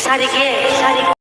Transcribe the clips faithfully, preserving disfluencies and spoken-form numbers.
ᱥᱟᱹᱨᱤᱜᱮ, ᱥᱟᱹᱨᱤᱜᱮ᱾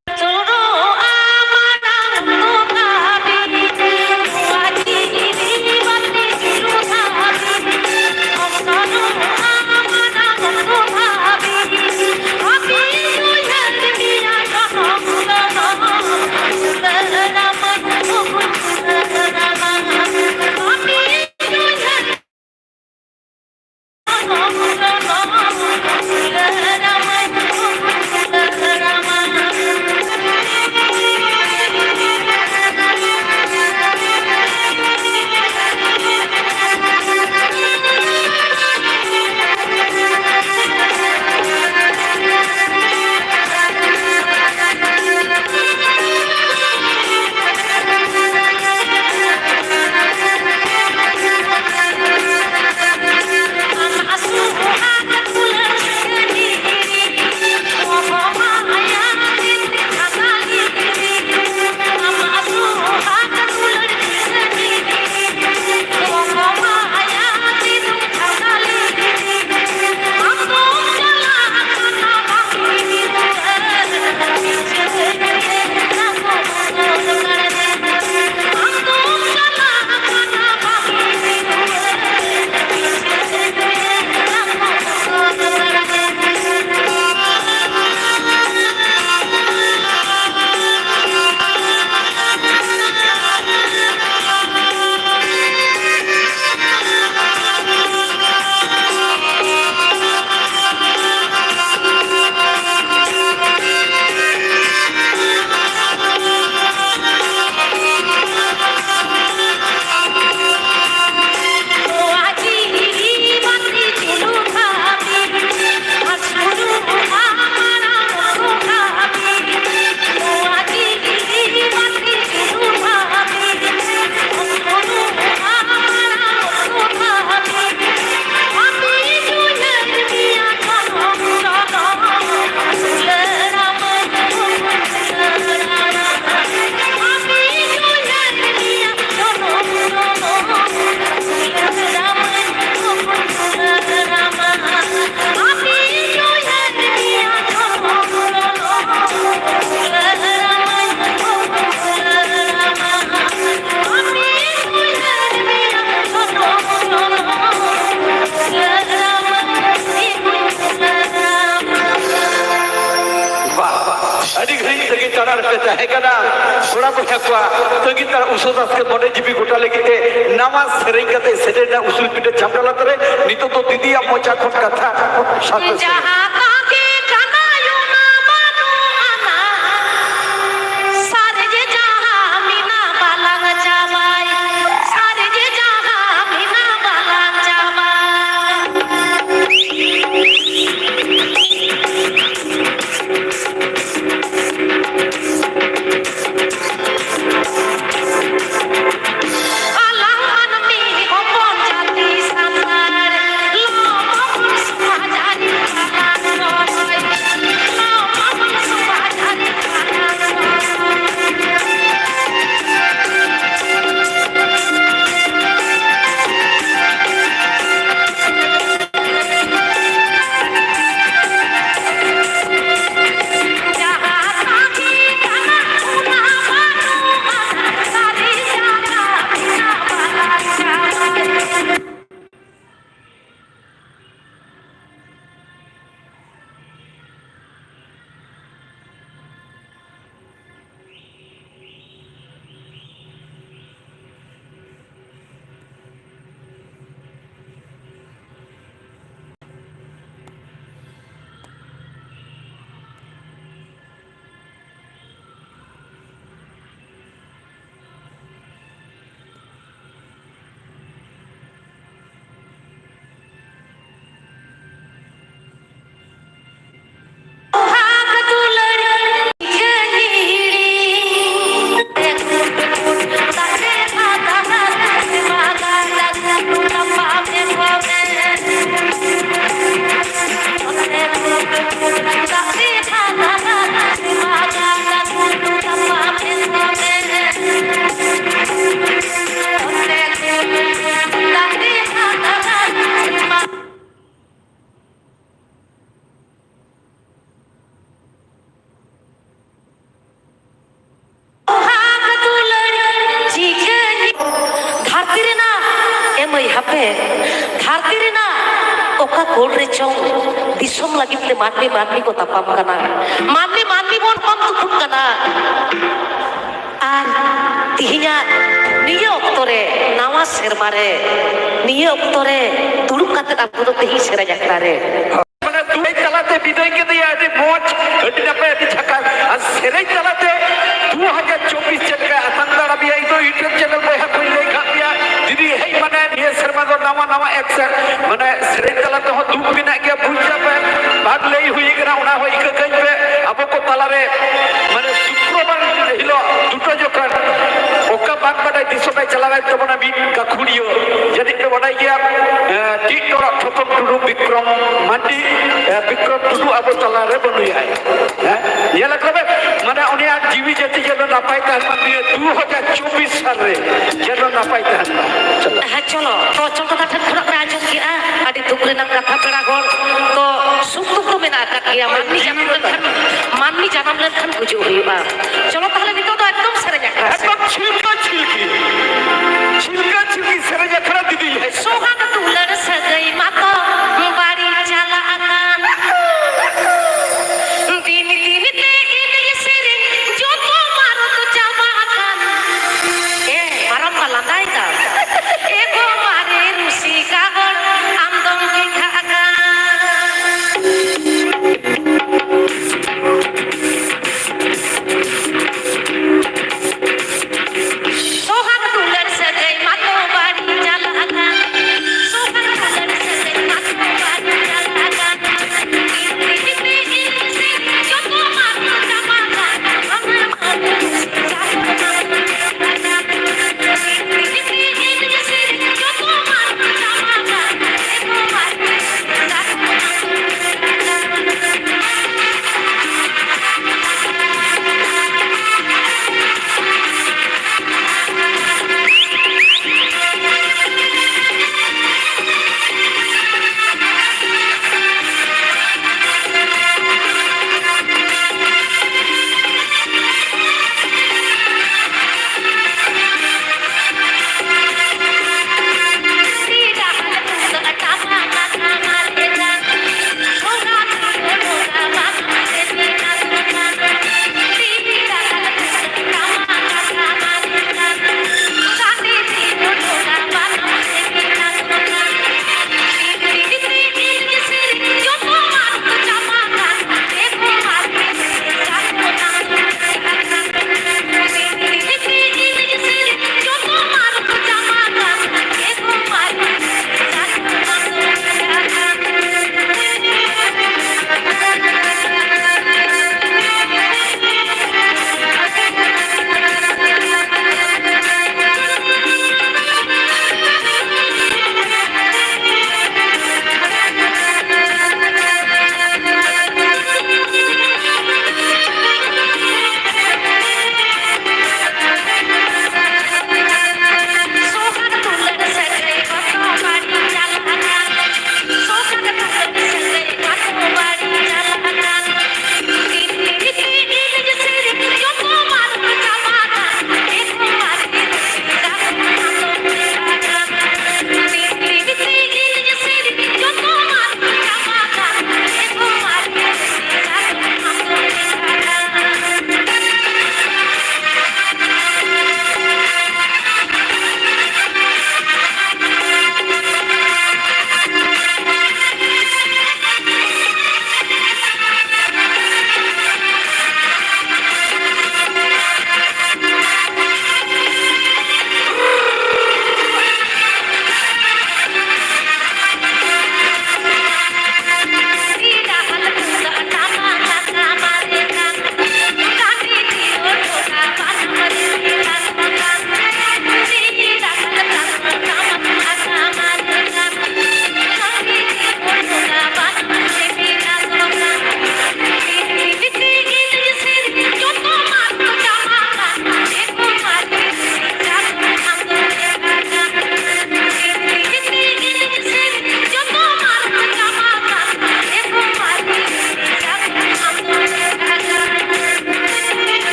ᱟᱹᱰᱤ ᱜᱷᱟᱹᱲᱤᱡ ᱛᱟᱹᱜᱤ ᱛᱟᱲᱟᱜ ᱨᱮᱯᱮ ᱛᱟᱦᱮᱸ ᱠᱟᱱᱟ᱾ ᱠᱚᱲᱟ ᱵᱚᱭᱦᱟ ᱠᱚᱣᱟᱜ ᱛᱟᱹᱜᱤ ᱛᱟᱲᱟᱜ ᱩᱥᱟᱹᱫ ᱟᱥᱠᱮ ᱢᱚᱱᱮ ᱡᱤᱣᱤ ᱜᱚᱴᱟ ᱞᱟᱹᱜᱤᱫ ᱛᱮ ᱱᱟᱣᱟ ᱥᱮᱨᱮᱧ ᱠᱟᱛᱮ ᱥᱮᱴᱮᱨ ᱮᱱᱟ ᱩᱥᱩᱞ ᱯᱤᱸᱰᱟᱹ ᱪᱷᱟᱢᱰᱟ ᱞᱟᱛᱟᱨ ᱨᱮ᱾ ᱱᱤᱛᱚᱜ ᱫᱚ ᱫᱤᱫᱤᱭᱟᱜ ᱢᱚᱪᱟ ᱠᱷᱚᱱ ᱠᱟᱛᱷᱟ ᱥᱟᱨᱦᱟᱣ᱾ ᱡᱟᱦᱟᱸ ᱛᱟᱸᱜᱤ ᱠᱟᱱᱟ ᱚᱱᱟ ᱵᱟᱹᱱᱩᱜ ᱟᱱᱟ, ᱥᱟᱨᱮᱡ ᱡᱟᱦᱟᱸ ᱢᱮᱱᱟᱜ ᱵᱟᱞᱟᱝ ᱪᱟᱵᱟᱭ, ᱥᱟᱨᱮᱡ ᱡᱟᱦᱟᱸ ᱢᱮᱱᱟᱜ ᱵᱟᱞᱟᱝ ᱪᱟᱵᱟᱭ᱾ ᱫᱷᱟᱹᱨᱛᱤ ᱨᱮᱱᱟᱜ, ᱮ ᱢᱟᱹᱭ ᱦᱟᱯᱮ, ᱫᱷᱟᱹᱨᱛᱤ ᱨᱮᱱᱟᱜ ᱚᱠᱟ ᱠᱳᱬ ᱨᱮ ᱪᱚᱝ ᱫᱤᱥᱚᱢ ᱞᱟᱹᱜᱤᱫ ᱛᱮ ᱢᱟᱹᱱᱢᱤ ᱢᱟᱹᱱᱢᱤ ᱠᱚ ᱛᱟᱯᱟᱢ ᱠᱟᱱᱟ᱾ ᱢᱟᱹᱱᱢᱤ ᱢᱟᱹᱱᱢᱤ ᱵᱚᱱ ᱵᱚᱱ ᱛᱤᱦᱤᱧᱟᱜ ᱱᱤᱭᱟᱹ ᱚᱠᱛᱚ ᱨᱮ, ᱱᱟᱣᱟ ᱥᱮᱨᱢᱟ ᱨᱮ, ᱱᱤᱭᱟᱹ ᱚᱠᱛᱚ ᱨᱮ ᱫᱩᱲᱩᱵ ᱠᱟᱛᱮ ᱟᱵᱚ ᱫᱚ ᱛᱤᱦᱤᱧ ᱥᱮᱨᱮᱧ ᱟᱠᱷᱲᱟ ᱨᱮ ᱢᱟᱱᱮ ᱫᱩ ᱛᱟᱞᱟᱛᱮ ᱵᱤᱫᱟᱹᱭ ᱠᱮᱫᱮᱭᱟ, ᱟᱹᱰᱤ ᱢᱚᱡᱽ, ᱟᱹᱰᱤ ᱱᱟᱯᱟᱭ, ᱟᱹᱰᱤ ᱡᱷᱟᱠᱟᱥ᱾ ᱟᱨ ᱥᱮᱨᱮᱧ ᱛᱟᱞᱟᱛᱮ ᱫᱩ ᱦᱟᱡᱟᱨ ᱪᱚᱵᱵᱤᱥ ᱪᱮᱫ ᱞᱮᱠᱟ ᱟᱛᱟᱝ ᱫᱟᱨᱟᱢᱮᱭᱟ, ᱤᱧ ᱫᱚ YouTube channel ᱵᱚᱭᱦᱟ ᱠᱚᱧ ᱞᱟᱹᱭ ᱠᱟᱜ ᱯᱮᱭᱟ, ᱡᱩᱫᱤ ᱦᱮᱡ ᱢᱟᱱᱮ ᱱᱤᱭᱟᱹ ᱥᱮᱨᱢᱟ ᱫᱚ ᱱᱟᱣᱟ ᱱᱟᱣᱟ action, ᱢᱟᱱᱮ ᱥᱮᱨᱮᱧ ᱛᱟᱞᱟ ᱛᱮᱦᱚᱸ ᱫᱩᱠ ᱢᱮᱱᱟᱜ ᱜᱮᱭᱟ, ᱵᱩᱡᱽ ᱫᱟᱯᱮ, ᱵᱟᱝ ᱞᱟᱹᱭ ᱦᱩᱭ ᱠᱟᱱᱟ, ᱚᱱᱟ ᱦᱚᱸ ᱤᱠᱟᱹ ᱠᱟᱹᱧ ᱯᱮ᱾ ᱟᱵᱚ ᱠᱚ ᱛᱟᱞᱟᱨᱮ ᱢᱟᱱᱮ ᱥᱩᱠᱨᱚᱵᱟᱨ ᱦᱤᱞᱳᱜ ᱫᱩᱴᱳ ᱡᱚᱠᱷᱚᱱ ᱚᱠᱟ ᱵᱟᱝ ᱵᱟᱰᱟᱭ ᱫᱤᱥᱚᱢᱮ ᱪᱟᱞᱟᱣᱮᱱ ᱛᱟᱵᱚᱱᱟ ᱢᱤᱫ ᱜᱟᱹᱠᱷᱩᱲᱤᱭᱟᱹ, ᱡᱟᱹᱱᱤᱡ ᱯᱮ ᱵᱟᱰᱟᱭ ᱜᱮᱭᱟ, ᱮ, ᱴᱤᱠ ᱴᱚᱲᱚᱜ ᱴᱷᱚᱯᱚᱝ ᱴᱩᱰᱩ ᱵᱤᱠᱨᱚᱢ ᱢᱟᱱᱰᱤ, ᱮ, ᱵᱤᱠᱨᱚᱢ ᱴᱩᱰᱩ ᱟᱵᱚ ᱛᱟᱞᱟᱨᱮ ᱵᱟᱹᱱᱩᱭᱟ᱾ ᱦᱮᱸ? ᱧᱮᱞ ᱟᱠᱟᱫᱟ ᱵᱮᱱ? ᱢᱟᱱᱮ ᱩᱱᱤᱭᱟᱜ ᱡᱤᱣᱤ ᱡᱟᱹᱛᱤ ᱡᱮᱱᱚ ᱱᱟᱯᱟᱭ ᱛᱟᱦᱮᱱ ᱢᱟ ᱱᱤᱭᱟᱹ ᱫᱩ ᱦᱟᱡᱟᱨ ᱪᱚᱵᱵᱤᱥ ᱥᱟᱞ ᱨᱮ, ᱡᱮᱱᱚ ᱱᱟᱯᱟᱭ ᱛᱟᱦᱮᱱ ᱢᱟ᱾ ᱪᱚᱞᱚ᱾ ᱦᱮᱸ, ᱪᱚᱞᱚ᱾ ᱛᱚ, ᱪᱚᱞ ᱫᱟᱫᱟ ᱴᱷᱮᱱ ᱠᱷᱚᱱᱟᱜ ᱯᱮ ᱟᱸᱡᱚᱢ ᱠᱮᱜᱼᱟ᱾ ᱟᱹᱰᱤ ᱫᱩᱠ ᱨᱮᱱᱟᱜ ᱠᱟᱛᱷᱟ, ᱯᱮᱲᱟ ᱦᱚᱲ᱾ ᱛᱚ, ᱥᱩᱠ ᱫᱩᱠ ᱫᱚ ᱢᱮᱱᱟᱜ ᱟᱠᱟᱫ ᱜᱮᱭᱟ᱾ ᱢᱟᱹᱱᱢᱤ ᱡᱟᱱᱟᱢ ᱞᱮᱱᱠᱷᱟᱱ, ᱢᱟᱹᱱᱢᱤ ᱡᱟᱱᱟᱢ ᱞᱮᱱᱠᱷᱟᱱ ᱜᱩᱡᱩᱜ ᱦᱩᱭᱩᱜᱼᱟ᱾ ᱪᱚᱞᱚ ᱛᱟᱦᱞᱮ ᱱᱤᱛᱚᱜ ᱫᱚ ᱮᱠᱫᱚᱢ ᱥᱮᱨᱮᱧ ᱟᱠᱷᱲᱟ ᱥᱮ᱾ ᱮᱠᱫᱚᱢ ᱪᱷᱤᱞᱠᱟᱹ ᱪᱷᱤᱞᱠᱤ᱾ ᱪᱷᱤᱞᱠᱟ ᱪᱷᱤᱞᱠᱤ ᱥᱮᱨᱮᱧ ᱟᱠᱷᱲᱟ ᱫᱤᱫᱤ᱾ ᱥᱚᱦᱟᱜ ᱫᱩᱞᱟᱹᱲ ᱥᱟᱹᱜᱟᱹᱭ ᱢᱟᱛᱚ ᱵᱟᱹᱲᱤᱡ ᱪᱟᱞᱟᱜ ᱟᱠᱟᱱ᱾ ᱫᱤᱱ ᱫᱤᱱ ᱛᱮ ᱮᱱᱮᱡ ᱥᱮᱨᱮᱧ ᱡᱚᱛᱚ ᱢᱟᱨᱚᱛ ᱪᱟᱵᱟ ᱟᱠᱟᱱ᱾ ᱮ, ᱢᱟᱨᱟᱝ ᱵᱟ ᱞᱟᱸᱫᱟᱭ ᱫᱟ᱾ ᱮ ᱜᱚ ᱢᱟᱨᱮ ᱨᱩᱥᱤᱠᱟ ᱦᱚᱲ, ᱟᱢ ᱫᱚᱢ ᱵᱮᱴᱷᱟ ᱟᱠᱟᱱ᱾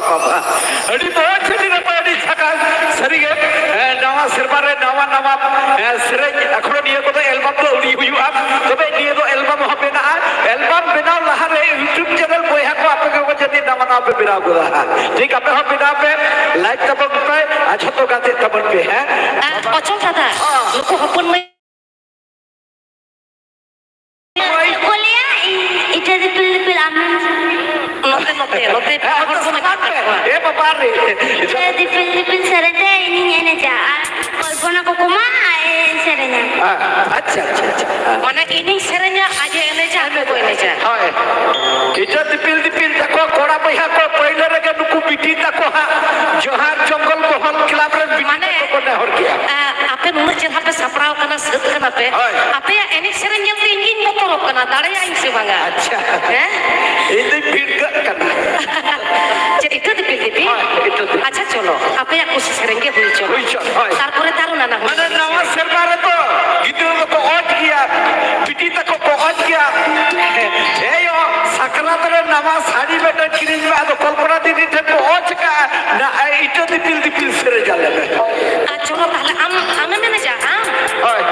ᱵᱟᱵᱟ, ᱟᱹᱰᱤ ᱢᱚᱡᱽ, ᱟᱹᱰᱤ ᱱᱟᱯᱟᱭ, ᱟᱹᱰᱤ ᱡᱷᱟᱠᱟᱥ᱾ ᱥᱟᱹᱨᱤᱜᱮ, ᱮ, ᱱᱟᱣᱟ ᱥᱮᱨᱢᱟ ᱨᱮ ᱱᱟᱣᱟ ᱱᱟᱣᱟ, ᱮ, ᱥᱮᱨᱮᱧ, ᱮᱠᱷᱚᱱᱳ ᱱᱤᱭᱟᱹ ᱠᱚᱫᱚ ᱮᱞᱵᱟᱢ ᱫᱚ ᱟᱹᱣᱨᱤ ᱦᱩᱭᱩᱜᱼᱟ, ᱛᱚᱵᱮ ᱱᱤᱭᱟᱹ ᱫᱚ ᱮᱞᱵᱟᱢ ᱦᱚᱸ ᱵᱮᱱᱟᱜᱼᱟ᱾ ᱮᱞᱵᱟᱢ ᱵᱮᱱᱟᱣ ᱞᱟᱦᱟᱨᱮ YouTube ᱪᱮᱱᱮᱞ ᱵᱚᱭᱦᱟ ᱠᱚ, ᱟᱯᱮ ᱠᱚ ᱡᱩᱫᱤ ᱱᱟᱣᱟ ᱱᱟᱣᱟ ᱯᱮ ᱵᱮᱱᱟᱣ ᱜᱚᱫᱟ, ᱴᱷᱤᱠ, ᱟᱯᱮ ᱦᱚᱸ ᱵᱮᱱᱟᱣ ᱯᱮ, ᱞᱟᱭᱤᱠ ᱛᱟᱵᱚᱱ ᱯᱮ ᱟᱨ ᱡᱷᱚᱛᱚ ᱜᱟᱛᱮᱜ ᱛᱟᱵᱚᱱ ᱯᱮ, ᱦᱮᱸ? ᱟ, ᱚᱪᱚᱞ ᱫᱟᱫᱟ, ᱦᱚᱸ᱾ ᱱᱩᱠᱩ ᱦᱚᱯᱚᱱ ᱢᱟᱹᱭ ᱪᱮᱫ ᱠᱚ ᱞᱟᱹᱭᱟ? ᱤᱧ ᱤᱴᱟᱹ ᱫᱤᱯᱤᱞ ᱫᱤᱯᱤᱞ ᱟᱢ᱾ ᱱᱚᱛᱮ, ᱱᱚᱛᱮ, ᱱᱚᱛᱮ᱾ ᱦᱮᱸ, ᱦᱚᱲ ᱠᱚ ᱢᱮᱱᱟᱜ ᱠᱚᱣᱟ᱾ ᱮ ᱵᱟᱵᱟ ᱨᱮ᱾ ᱤᱴᱟᱹ ᱫᱤᱯᱤᱞ ᱫᱤᱯᱤᱞ ᱥᱮᱨᱮᱧ ᱛᱮ ᱤᱧᱤᱧ ᱮᱱᱮᱡᱟ ᱟᱨ ᱠᱚᱞᱯᱚᱱᱟ ᱠᱩᱠᱢᱟ ᱟᱡ ᱮ ᱥᱮᱨᱮᱧᱟ᱾ ᱦᱮᱸ, ᱟᱪᱪᱷᱟ, ᱟᱪᱪᱷᱟ, ᱟᱪᱪᱷᱟ᱾ ᱦᱮᱸ᱾ ᱢᱟᱱᱮ ᱤᱧᱤᱧ ᱥᱮᱨᱮᱧᱟ, ᱟᱡ ᱮ ᱮᱱᱮᱡᱟ, ᱟᱠᱚ ᱠᱚ ᱮᱱᱮᱡᱟ᱾ ᱦᱳᱭ᱾ ᱤᱴᱟᱹ ᱫᱤᱯᱤᱞ ᱫᱤᱯᱤᱞ ᱛᱟᱠᱚ ᱠᱚᱲᱟ ᱵᱚᱭᱦᱟ ᱠᱚ ᱯᱳᱭᱞᱳ ᱨᱮᱜᱮ ᱱᱩᱠᱩ ᱵᱤᱴᱤ ᱛᱟᱠᱚ ᱦᱟᱸᱜ ᱡᱚᱦᱟᱨ ᱡᱚᱝᱜᱚᱞ ᱢᱚᱦᱚᱞ ᱠᱞᱟᱵᱽ ᱨᱮᱱ ᱵᱤᱴᱤ ᱢᱟᱱᱮ, ᱛᱟᱠᱚ ᱠᱚ ᱱᱮᱦᱚᱨ ᱠᱮᱜᱼᱟ᱾ ᱟ, ᱟᱯᱮ ᱱᱩᱱᱟᱹᱜ ᱪᱮᱦᱨᱟ ᱯᱮ ᱥᱟᱯᱲᱟᱣ ᱠᱟᱱᱟ, ᱥᱟᱹᱛ ᱠᱟᱱᱟ ᱯᱮ᱾ ᱦᱳᱭ᱾ ᱟᱯᱮᱭᱟᱜ ᱮᱱᱮᱡ ᱥᱮᱨᱮᱧ ᱧᱮᱞᱛᱮ ᱤᱧ ᱜᱤᱧ ᱵᱚᱛᱚᱨᱚᱜ ᱠᱟᱱᱟ, ᱫᱟᱲᱮᱭᱟᱜ ᱟᱹᱧ ᱥᱮ ᱵᱟᱝᱟ? ᱟᱪᱪᱷᱟ᱾ ᱦᱮᱸ? ᱤᱧ ᱫᱩᱧ ᱵᱷᱤᱲᱠᱟᱹᱜ ᱠᱟᱱᱟ᱾ ᱪᱮᱫ ᱤᱴᱟᱹ ᱫᱤᱯᱤᱞ ᱫᱤᱯᱤᱞ? ᱦᱳᱭ, ᱤᱴᱟᱹ ᱫᱤᱯᱤᱞ᱾ ᱟᱪᱪᱷᱟ, ᱪᱚᱞᱚ, ᱟᱯᱮᱭᱟᱜ ᱠᱩᱥᱤ ᱥᱮᱨᱮᱧ ᱜᱮ ᱦᱩᱭ ᱦᱚᱪᱚ᱾ ᱦᱩᱭ ᱦᱚᱪᱚ, ᱦᱳᱭ᱾ ᱛᱟᱨᱯᱚᱨᱮ ᱛᱟᱨ ᱱᱟᱱᱟ ᱦᱩᱱᱟᱹᱨ ᱢᱟᱱᱮ ᱱᱟᱣᱟ ᱥᱮᱨᱮᱧ᱾ ᱥᱮᱨᱢᱟ ᱨᱮᱫᱚ ᱜᱤᱫᱽᱨᱟᱹ ᱫᱚᱠᱚ ᱚᱡᱽ ᱜᱮᱭᱟ, ᱵᱤᱴᱤ ᱛᱟᱠᱚ ᱠᱚ ᱚᱡᱽ ᱜᱮᱭᱟ᱾ ᱮᱭᱳ, ᱥᱟᱠᱨᱟᱛ ᱨᱮ ᱱᱟᱣᱟ ᱥᱟᱹᱲᱤ ᱢᱤᱫᱴᱟᱝ ᱠᱤᱨᱤᱧ ᱢᱮ, ᱟᱫᱚ ᱠᱚᱞᱯᱚᱱᱟ ᱫᱤᱫᱤ ᱴᱷᱮᱱ ᱠᱚ ᱚᱡᱽ ᱠᱟᱜᱼᱟ, ᱱᱟ, ᱤᱴᱟᱹ ᱫᱤᱯᱤᱞ ᱫᱤᱯᱤᱞ ᱥᱮᱨᱮᱧ ᱟᱞᱮ ᱢᱮ᱾ ᱟᱨ ᱪᱚᱞᱚ ᱛᱟᱦᱞᱮ ᱟᱢ, ᱟᱢᱮᱢ ᱮᱱᱮᱡᱟ, ᱟᱢ? ᱦᱳᱭ᱾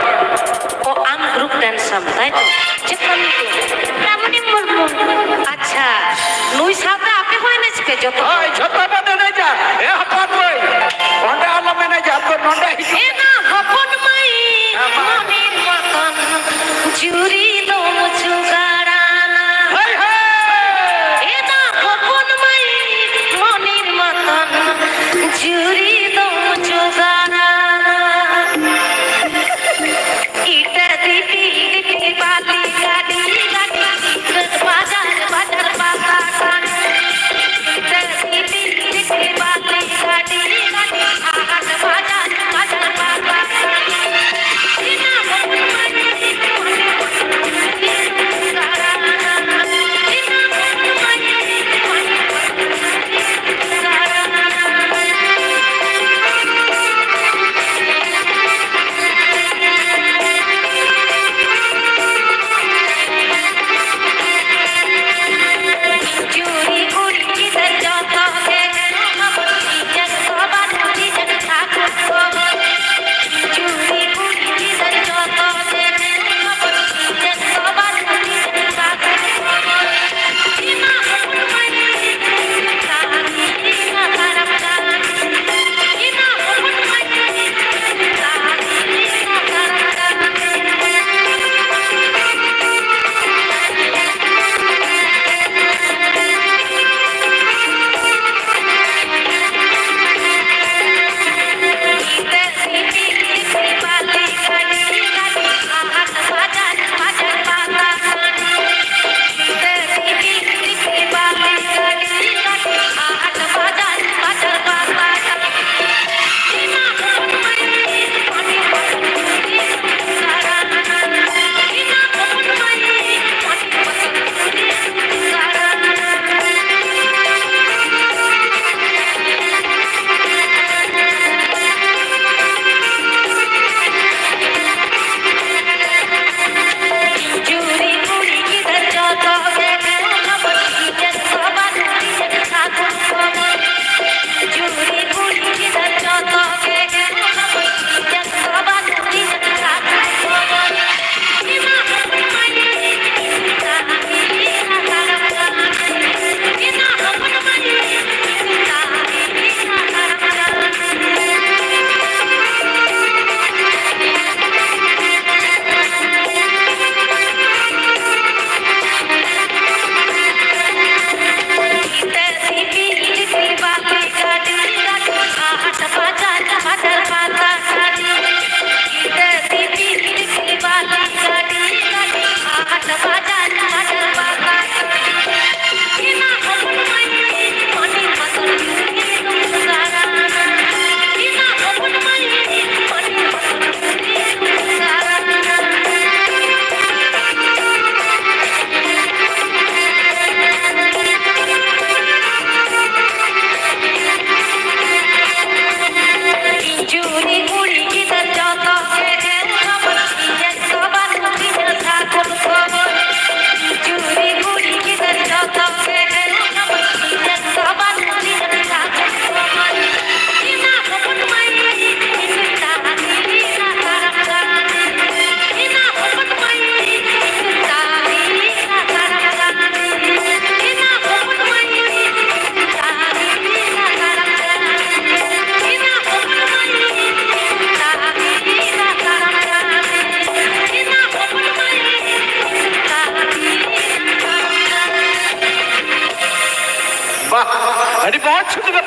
ᱚ, ᱟᱢ group dance ᱟᱢ, ᱛᱟᱭ ᱛᱚ? ᱪᱮᱫ ᱛᱟᱢ ᱧᱩᱛᱩᱢ? ᱨᱟᱢᱚᱱᱤ ᱢᱩᱨᱢᱩ᱾ ᱟᱪᱪᱷᱟ, ᱱᱩᱭ ᱥᱟᱶᱛᱮ ᱟᱯᱮ ᱦᱚᱸ ᱮᱱᱮᱡ ᱯᱮ ᱡᱚᱛᱚ᱾ ᱦᱳᱭ, ᱡᱷᱚᱛᱚ ᱵᱚᱱ ᱮᱱᱮᱡᱟ᱾ ᱮ ᱦᱚᱯᱚᱱ ᱢᱟᱹᱭ, ᱚᱸᱰᱮ ᱟᱞᱚᱢ ᱮᱱᱮᱡᱟ, ᱟᱢ ᱫᱚ ᱱᱚᱰᱮ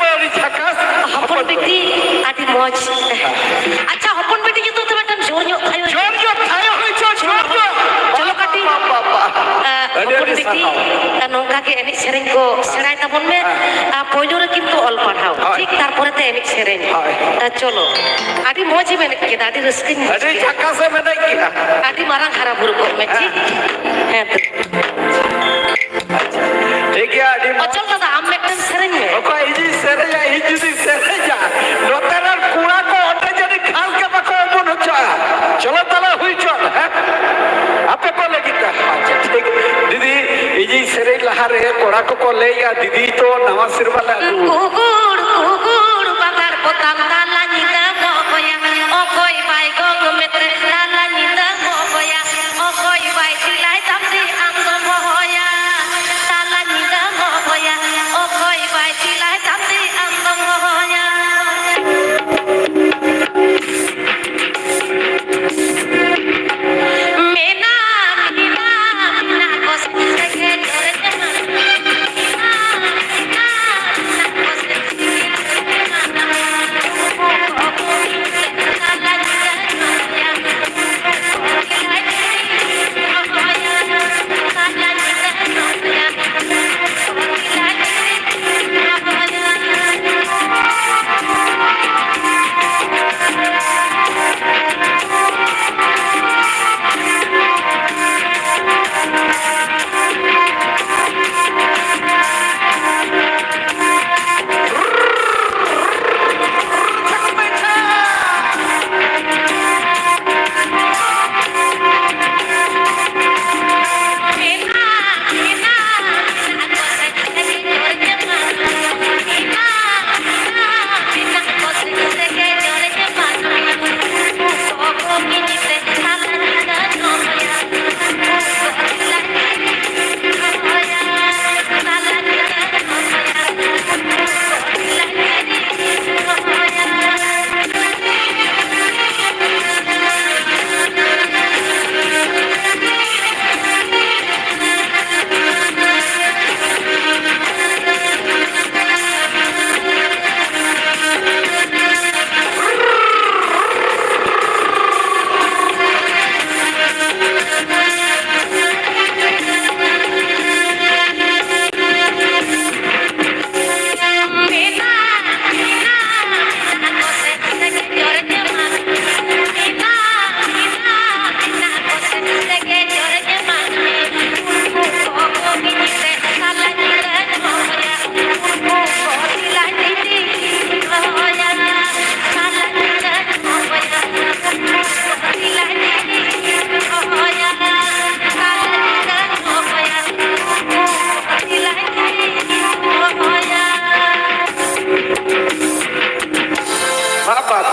ᱟᱹᱰᱤ ᱡᱷᱟᱠᱟᱥ᱾ ᱦᱚᱯᱚᱱ ᱵᱤᱴᱤ, ᱟᱹᱰᱤ ᱢᱚᱡᱽ᱾ ᱟᱪᱪᱷᱟ, ᱦᱚᱯᱚᱱ ᱵᱤᱴᱤ ᱧᱩᱛᱩᱢ ᱛᱮ ᱢᱤᱫᱴᱟᱝ ᱡᱳᱨ ᱧᱚᱜ ᱛᱷᱟᱭᱳ᱾ ᱡᱳᱨ ᱧᱚᱜ ᱛᱷᱟᱭᱳ ᱦᱚᱪᱚ, ᱡᱳᱨ ᱧᱚᱜ᱾ ᱪᱚᱞᱚ ᱠᱟᱹᱴᱤᱡ, ᱵᱟᱵᱟ, ᱵᱟᱵᱟ᱾ ᱟᱸ, ᱟᱹᱰᱤ, ᱦᱚᱯᱚᱱ ᱟᱹᱰᱤ ᱵᱤᱴᱤ, ᱥᱟᱨᱦᱟᱣ᱾ ᱟᱸ, ᱱᱚᱝᱠᱟ ᱜᱮ ᱮᱱᱮᱡ ᱥᱮᱨᱮᱧ ᱠᱚ ᱥᱮᱬᱟᱭ ᱛᱟᱵᱚᱱ ᱢᱮ᱾ ᱦᱮᱸ᱾ ᱟᱸ, ᱯᱳᱭᱞᱳ ᱨᱮ ᱠᱤᱱᱛᱩ ᱚᱞ ᱯᱟᱲᱦᱟᱣ, ᱦᱳᱭ᱾ ᱴᱷᱤᱠ ᱛᱟᱨᱯᱚᱨᱮ ᱛᱮ ᱮᱱᱮᱡ ᱥᱮᱨᱮᱧ᱾ ᱦᱳᱭ᱾ ᱟᱸ, ᱪᱚᱞᱚ, ᱟᱹᱰᱤ ᱢᱚᱡᱽ ᱮᱢ ᱮᱱᱮᱡ ᱠᱮᱫᱟ, ᱟᱹᱰᱤ ᱨᱟᱹᱥᱠᱟᱹᱧ ᱵᱩᱡᱽ ᱟᱹᱰᱤ ᱠᱮᱫᱟ᱾ ᱡᱷᱟᱠᱟᱥ ᱮᱢ ᱮᱱᱮᱡ ᱠᱮᱫᱟ᱾ ᱟᱹᱰᱤ ᱢᱟᱨᱟᱝ ᱦᱟᱨᱟ ᱵᱩᱨᱩ ᱠᱚᱜ ᱢᱮ, ᱦᱮᱸ᱾ ᱴᱷᱤᱠ? ᱦᱮᱸ ᱛᱚ᱾ ᱴᱷᱤᱠ ᱜᱮᱭᱟ, ᱟᱹᱰᱤ ᱢᱚᱡᱽ᱾ ᱚᱪᱚᱞ ᱫᱟᱫᱟ, ᱟᱢ ᱢᱤᱫᱴᱟᱝ ᱥᱮᱨᱮᱧ ᱢᱮ᱾ ᱚᱠᱚᱭ ᱤᱧᱤᱧ ᱥᱮᱨᱮᱧᱟ? ᱤᱧ ᱡᱩᱫᱤᱧ ᱥᱮᱨᱮᱧᱟ, ᱱᱚᱛᱮ ᱨᱮᱱ ᱠᱚᱲᱟ ᱠᱚ ᱚᱸᱰᱮ ᱡᱟᱹᱱᱤᱡ ᱠᱷᱟᱥ ᱜᱮ ᱵᱟᱠᱚ ᱚᱢᱚᱱ ᱦᱚᱪᱚᱜᱼᱟ᱾ ᱪᱚᱞᱚ ᱛᱟᱦᱞᱮ ᱦᱩᱭ ᱪᱚᱱ, ᱦᱮᱸ? ᱟᱯᱮ ᱠᱚ ᱞᱟᱹᱜᱤᱫ ᱛᱮ᱾ ᱟᱪᱪᱷᱟ, ᱴᱷᱤᱠ᱾ ᱫᱤᱫᱤ, ᱤᱧᱤᱧ ᱥᱮᱨᱮᱧ ᱞᱟᱦᱟ ᱨᱮ ᱠᱚᱲᱟ ᱠᱚᱠᱚ ᱞᱟᱹᱭᱟ, ᱫᱤᱫᱤ ᱛᱚ ᱱᱟᱣᱟ ᱥᱮᱨᱢᱟ ᱞᱮ ᱟᱹᱜᱩ᱾ ᱠᱩᱦᱩᱲ, ᱠᱩᱦᱩᱲ, ᱵᱟᱜᱟᱱ ᱯᱚᱛᱟᱢ ᱛᱟᱞᱟ ᱧᱤᱫᱟᱹ ᱢᱚᱠᱚᱭᱟ, ᱚᱠᱚᱭ ᱵᱟᱭ ᱜᱚᱝ ᱢᱮᱛᱨᱮ ᱛᱟᱞᱟ ᱧᱤᱫᱟᱹ ᱢᱚᱠᱚᱭᱟ, ᱚᱠᱚᱭ ᱵᱟᱭ ᱥᱤᱞᱟᱭ ᱛᱟᱢ ᱛᱮ ᱟᱢ ᱫᱚᱢ ᱦᱚᱦᱚᱭᱟ, ᱛᱟᱞᱟ ᱧᱤᱫᱟᱹ ᱢᱚᱠᱚᱭᱟ, ᱚᱠᱚᱭ ᱵᱟᱭ ᱥᱤᱞᱟᱭ ᱛᱟᱢ ᱛᱮ ᱟᱢ ᱫᱚᱢ ᱦᱚᱦᱚᱭᱟ᱾ ᱢᱮᱱᱟ, ᱢᱮᱱᱟ, ᱢᱮᱱᱟ ᱠᱚ ᱥᱮ ᱡᱚᱨ ᱡᱟᱦᱟᱸ᱾ ᱢᱮᱱᱟ, ᱢᱮᱱᱟ,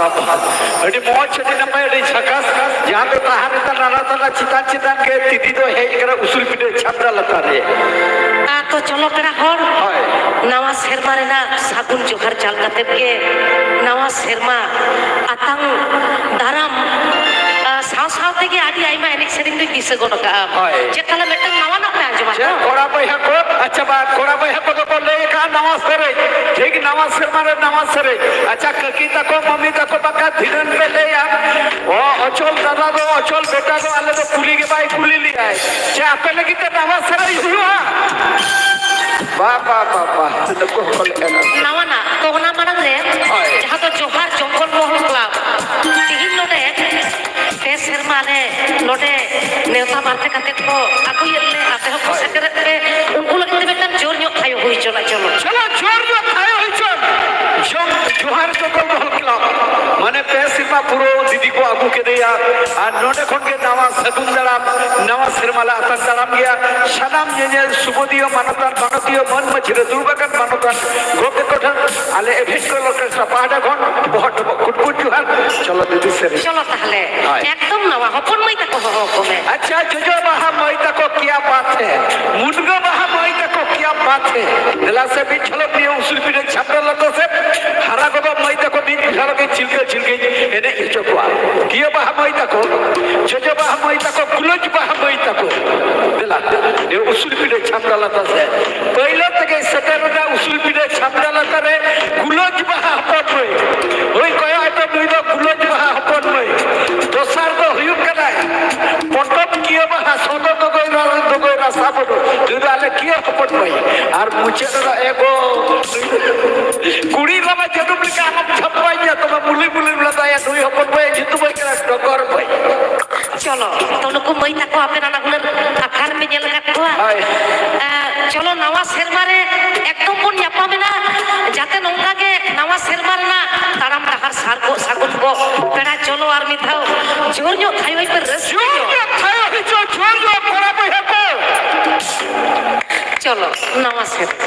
ᱟᱹᱰᱤ ᱢᱚᱡᱽ, ᱟᱹᱰᱤ ᱱᱟᱯᱟᱭ, ᱟᱹᱰᱤ ᱡᱷᱟᱠᱟᱥ᱾ ᱡᱟᱦᱟᱸ ᱫᱚ ᱛᱟᱦᱮᱸ ᱞᱮᱱᱟ ᱱᱟᱱᱟ ᱛᱟᱞᱟ ᱪᱮᱛᱟᱱ ᱪᱮᱛᱟᱱ ᱜᱮ ᱛᱤᱫᱤ ᱫᱚ ᱦᱮᱡ ᱠᱟᱱᱟ ᱩᱥᱩᱞ ᱯᱤᱸᱰᱟᱹ ᱪᱷᱟᱢᱰᱟ ᱞᱟᱛᱟᱨ ᱨᱮ᱾ ᱟᱨ ᱛᱚ ᱪᱚᱞᱚ ᱯᱮᱲᱟ ᱦᱚᱲ, ᱦᱳᱭ᱾ ᱱᱟᱣᱟ ᱥᱮᱨᱢᱟ ᱨᱮᱱᱟᱜ ᱥᱟᱹᱜᱩᱱ ᱡᱚᱦᱟᱨ ᱪᱟᱞ ᱠᱟᱛᱮᱫ ᱜᱮ ᱱᱟᱣᱟ ᱥᱮᱨᱢᱟ ᱟᱛᱟᱝ ᱫᱟᱨᱟᱢ, ᱟ, ᱥᱟᱶ ᱥᱟᱶ ᱛᱮᱜᱮ ᱟᱹᱰᱤ ᱟᱭᱢᱟ ᱮᱱᱮᱡ ᱥᱮᱨᱮᱧ ᱫᱚᱧ ᱫᱤᱥᱟᱹ ᱜᱚᱫ ᱟᱠᱟᱫᱼᱟ᱾ ᱦᱳᱭ᱾ ᱪᱮᱫ ᱛᱟᱦᱞᱮ ᱢᱤᱫᱴᱟᱝ ᱱᱟᱣᱟᱱᱟᱜ ᱯᱮ ᱟᱸᱡᱚᱢᱟ ᱪᱮᱫ ᱛᱚ? ᱠᱚᱲᱟ ᱵᱚᱭᱦᱟ ᱠᱚ, ᱟᱪᱪᱷᱟ, ᱵᱟ, ᱠᱚᱲᱟ ᱵᱚᱭᱦᱟ ᱠᱚᱫᱚ ᱠᱚ ᱞᱟᱹᱭ ᱟᱠᱟᱫᱼᱟ ᱱᱟᱣᱟ ᱥᱮᱨᱮᱧ, ᱴᱷᱤᱠ ᱱᱟᱣᱟ ᱥᱮᱨᱢᱟ ᱨᱮ ᱱᱟᱣᱟ ᱥᱮᱨᱮᱧ᱾ ᱟᱪᱪᱷᱟ, ᱠᱟᱹᱠᱤ ᱛᱟᱠᱚ, ᱢᱟᱹᱢᱤ ᱛᱟᱠᱚ ᱵᱟᱠᱷᱨᱟ ᱫᱷᱤᱱᱟᱹᱱ ᱯᱮ ᱞᱟᱹᱭᱟ᱾ ᱚ, ᱚᱪᱚᱞ ᱫᱟᱫᱟ ᱫᱚ, ᱚᱪᱚᱞ ᱵᱮᱴᱟ ᱫᱚ ᱟᱞᱮ ᱫᱚ ᱠᱩᱞᱤ ᱜᱮ ᱵᱟᱭ ᱠᱩᱞᱤ ᱞᱮᱭᱟᱭ᱾ ᱪᱮ ᱟᱯᱮ ᱞᱟᱹᱜᱤᱫ ᱛᱮ ᱱᱟᱣᱟ ᱥᱮᱨᱮᱧ ᱦᱩᱭᱩᱜᱼᱟ? ᱵᱟ, ᱵᱟ, ᱵᱟ, ᱵᱟ, ᱱᱩᱠᱩ ᱦᱚᱸᱠᱚ ᱞᱟᱹᱭᱟ ᱱᱟᱣᱟ᱾ ᱱᱟᱣᱟᱱᱟᱜ ᱛᱚ, ᱚᱱᱟ ᱢᱟᱲᱟᱝ ᱨᱮ ᱦᱳᱭ᱾ ᱡᱟᱦᱟᱸ ᱫᱚ ᱡᱚᱦᱟᱨ ᱡᱚᱝᱜᱚᱞ ᱢᱚᱦᱚᱞ ᱠᱞᱟᱵᱽ, ᱛᱤᱦᱤᱧ ᱱᱚᱰᱮ ᱯᱮ ᱥᱮᱨᱢᱟ ᱨᱮ ᱱᱚᱰᱮ ᱱᱮᱣᱛᱟ ᱵᱟᱨᱛᱮ ᱠᱟᱛᱮ ᱠᱚ ᱟᱹᱜᱩᱭᱮᱫ ᱞᱮ, ᱟᱯᱮ ᱦᱚᱸᱠᱚ ᱦᱳᱭ᱾ ᱥᱮᱴᱮᱨᱮᱫ ᱯᱮ, ᱩᱱᱠᱩ ᱞᱟᱹᱜᱤᱫ ᱛᱮ ᱢᱤᱫᱴᱟᱝ ᱡᱳᱨ ᱧᱚᱜ ᱛᱷᱟᱭᱚ ᱦᱩᱭ ᱦᱚᱪᱚᱱᱟ, ᱪᱚᱞᱚ᱾ ᱪᱚᱞᱚ, ᱡᱳᱨ ᱧᱚᱜ ᱛᱷᱟᱭᱚ ᱦᱩᱭ ᱦᱚᱪᱚᱱ᱾ ᱡᱚᱝ-, ᱡᱚᱦᱟᱨ ᱡᱚᱝᱜᱚᱞ ᱢᱚᱦᱚᱞ ᱠᱞᱟᱵᱽ, ᱢᱟᱱᱮ ᱯᱮ ᱥᱮᱨᱢᱟ ᱯᱩᱨᱟᱹᱣ ᱫᱤᱫᱤ ᱠᱚ ᱟᱹᱜᱩ ᱠᱮᱫᱮᱭᱟ, ᱟᱨ ᱱᱚᱰᱮ ᱠᱷᱚᱱ ᱜᱮ ᱱᱟᱣᱟ ᱥᱟᱹᱜᱩᱱ ᱫᱟᱨᱟᱢ, ᱱᱟᱣᱟ ᱥᱮᱨᱢᱟ ᱞᱮ ᱟᱛᱟᱝ ᱫᱟᱨᱟᱢ ᱜᱮᱭᱟ᱾ ᱥᱟᱱᱟᱢ ᱧᱮᱧᱮᱞ ᱥᱩᱵᱳᱫᱷᱤᱭᱟᱹ ᱢᱟᱱᱚᱛᱟᱱ ᱢᱟᱱᱚᱛᱤᱭᱟᱹ ᱢᱟᱹᱱ ᱢᱟᱹᱡᱷᱤ ᱨᱮ ᱫᱩᱲᱩᱵ ᱟᱠᱟᱱ ᱢᱟᱱᱚᱛᱟᱱ ᱜᱚᱢᱠᱮ ᱠᱚᱴᱷᱮᱱ ᱟᱞᱮ ᱮᱵᱷᱮᱱ ᱠᱚ ᱞᱚᱠᱮᱥ ᱯᱟᱦᱴᱟ ᱠᱷᱚᱱ ᱵᱚᱦᱚᱜ ᱰᱚᱵᱚᱜ ᱠᱩᱴᱠᱩᱴ ᱡᱚᱦᱟᱨ᱾ ᱪᱚᱞᱚ ᱫᱤᱫᱤ ᱥᱮᱨᱮᱧ᱾ ᱪᱚᱞᱚ ᱛᱟᱦᱞᱮ, ᱦᱳᱭ᱾ ᱮᱠᱫᱚᱢ ᱱᱟᱣᱟ ᱦᱚᱯᱚᱱ ᱢᱟᱹᱭ ᱛᱟᱠᱚ ᱦᱚᱦᱚ ᱟᱠᱚ ᱢᱮ᱾ ᱟᱪᱪᱷᱟ, ᱡᱚᱡᱚ ᱵᱟᱦᱟ ᱢᱟᱹᱭ ᱛᱟᱠᱚ ᱠᱤᱭᱟ ᱵᱟᱛ ᱦᱮ, ᱢᱩᱱᱜᱟᱹ ᱵᱟᱦᱟ ᱢᱟᱹᱭ ᱛᱟᱠᱚ ᱠᱤᱭᱟ ᱵᱟᱛ ᱦᱮ᱾ ᱫᱮᱞᱟ ᱥᱮ ᱢᱤᱫ ᱡᱷᱟᱞᱚᱠ ᱱᱤᱭᱟᱹ ᱩᱥᱩᱞ ᱯᱤᱸᱰᱟᱹ ᱪᱷᱟᱢᱰᱟ ᱞᱟᱛᱟᱨ ᱥᱮᱫ ᱦᱟᱨᱟ ᱜᱚᱫᱚᱜ ᱢᱟᱹᱭ ᱛᱟᱠᱚ ᱢᱤᱫ ᱡᱷᱟᱞᱚᱠ ᱜᱮ ᱪᱤᱞᱠᱟᱹ ᱪᱤᱞᱠᱟᱹᱧ ᱮᱱᱮᱡ ᱦᱚᱪᱚ ᱠᱚᱣᱟ᱾ ᱠᱤᱭᱟᱹ ᱵᱟᱦᱟ ᱢᱟᱹᱭ ᱛᱟᱠᱚ, ᱡᱚᱡᱚ ᱵᱟᱦᱟ ᱢᱟᱹᱭ ᱛᱟᱠᱚ, ᱜᱩᱞᱟᱹᱡ ᱵᱟᱦᱟ ᱢᱟᱹᱭ ᱛᱟᱠᱚ, ᱫᱮᱞᱟ, ᱱᱤᱭᱟᱹ ᱩᱥᱩᱞ ᱯᱤᱸᱰᱟᱹ ᱪᱷᱟᱢᱰᱟ ᱞᱟᱛᱟᱨ ᱥᱮᱫ᱾ ᱯᱟᱹᱭᱞᱟᱹ ᱛᱮᱜᱮ ᱥᱮᱴᱮᱨ ᱮᱱᱟ ᱩᱥᱩᱞ ᱯᱤᱸᱰᱟᱹ ᱪᱷᱟᱢᱰᱟ ᱞᱟᱛᱟᱨ ᱨᱮ ᱜᱩᱞᱟᱹᱡ ᱵᱟᱦᱟ ᱦᱚᱯᱚᱱ ᱢᱟᱹᱭ᱾ ᱦᱳᱭ, ᱠᱚᱭᱚᱜ ᱟᱭ ᱯᱮ, ᱱᱩᱭ ᱫᱚ ᱜᱩᱞᱟᱹᱡ ᱵᱟᱦᱟ ᱦᱚᱯᱚᱱ ᱢᱟᱹᱭ᱾ ᱫᱚᱥᱟᱨ ᱫᱚ ᱦᱩᱭᱩᱜ ᱠᱟᱱᱟᱭ ᱯᱚᱴᱚᱢ ᱠᱤᱭᱟᱹ ᱵᱟᱦᱟ, ᱥᱚᱫᱚ ᱫᱚᱜᱚᱭ ᱨᱟ-, ᱫᱚᱜᱚᱭ ᱨᱟᱥᱟ ᱵᱚᱰᱚ, ᱱᱩᱭ ᱫᱚ ᱟᱞᱮ ᱠᱤᱭᱟᱹ ᱦᱚᱯᱚᱱ ᱢᱟᱹᱭ᱾ ᱟᱨ ᱢᱩᱪᱟᱹᱫ ᱨᱮᱫᱚ ᱮᱜᱳ ᱠᱩᱲᱤ ᱵᱟᱵᱟ ᱡᱟᱹᱱᱩᱢ ᱞᱮᱠᱟ ᱟᱞᱚᱢ ᱪᱷᱟᱯᱟᱧᱟ, ᱛᱚᱵᱮ ᱢᱩᱞᱤ ᱢᱩᱞᱤᱢ ᱞᱟᱸᱫᱟᱭᱟ, ᱱᱩᱭ ᱦᱚᱯᱚᱱ ᱢᱟᱹᱭ ᱧᱩᱛᱩᱢ ᱦᱩᱭ ᱠᱟᱱᱟ ᱰᱚᱜᱚᱨ ᱢᱟᱹᱭ᱾ ᱪᱚᱞᱚ, ᱛᱚ ᱱᱩᱠᱩ ᱢᱟᱹᱭ ᱛᱟᱠᱚ ᱟᱯᱮ ᱱᱟᱱᱟ ᱦᱩᱱᱟᱹᱨ ᱟᱠᱷᱟᱱ ᱯᱮ ᱧᱮᱞ ᱟᱠᱟᱫ ᱠᱚᱣᱟ? ᱦᱳᱭ᱾ ᱮ, ᱪᱚᱞᱚ, ᱱᱟᱣᱟ ᱥᱮᱨᱢᱟ ᱨᱮ ᱮᱠᱫᱚᱢ ᱵᱚᱱ ᱧᱟᱯᱟᱢ ᱮᱱᱟ, ᱡᱟᱛᱮ ᱱᱚᱝᱠᱟ ᱜᱮ ᱱᱟᱣᱟ ᱥᱮᱨᱢᱟ ᱨᱮᱱᱟᱜ ᱛᱟᱲᱟᱢ ᱰᱟᱦᱟᱨ ᱥᱟᱨ ᱠᱚᱜ ᱥᱟᱹᱜᱩᱱ ᱠᱚᱜ᱾ ᱯᱮᱲᱟ, ᱪᱚᱞᱚ ᱟᱨ ᱢᱤᱫ ᱫᱷᱟᱣ ᱡᱳᱨ ᱧᱚᱜ ᱛᱷᱟᱭᱚ ᱦᱚᱪᱚᱭ ᱯᱮ, ᱨᱟᱹᱥᱠᱟᱹ ᱡᱳᱨ ᱧᱚᱜ᱾ ᱧᱚᱜ ᱛᱷᱟᱭᱚ ᱦᱚᱪᱚ, ᱡᱳᱨ ᱧᱚᱜ ᱠᱚᱲᱟ ᱵᱚᱭᱦᱟ ᱠᱚ᱾ ᱪᱚᱞᱚ, ᱱᱟᱣᱟ ᱥᱮᱨᱢᱟ᱾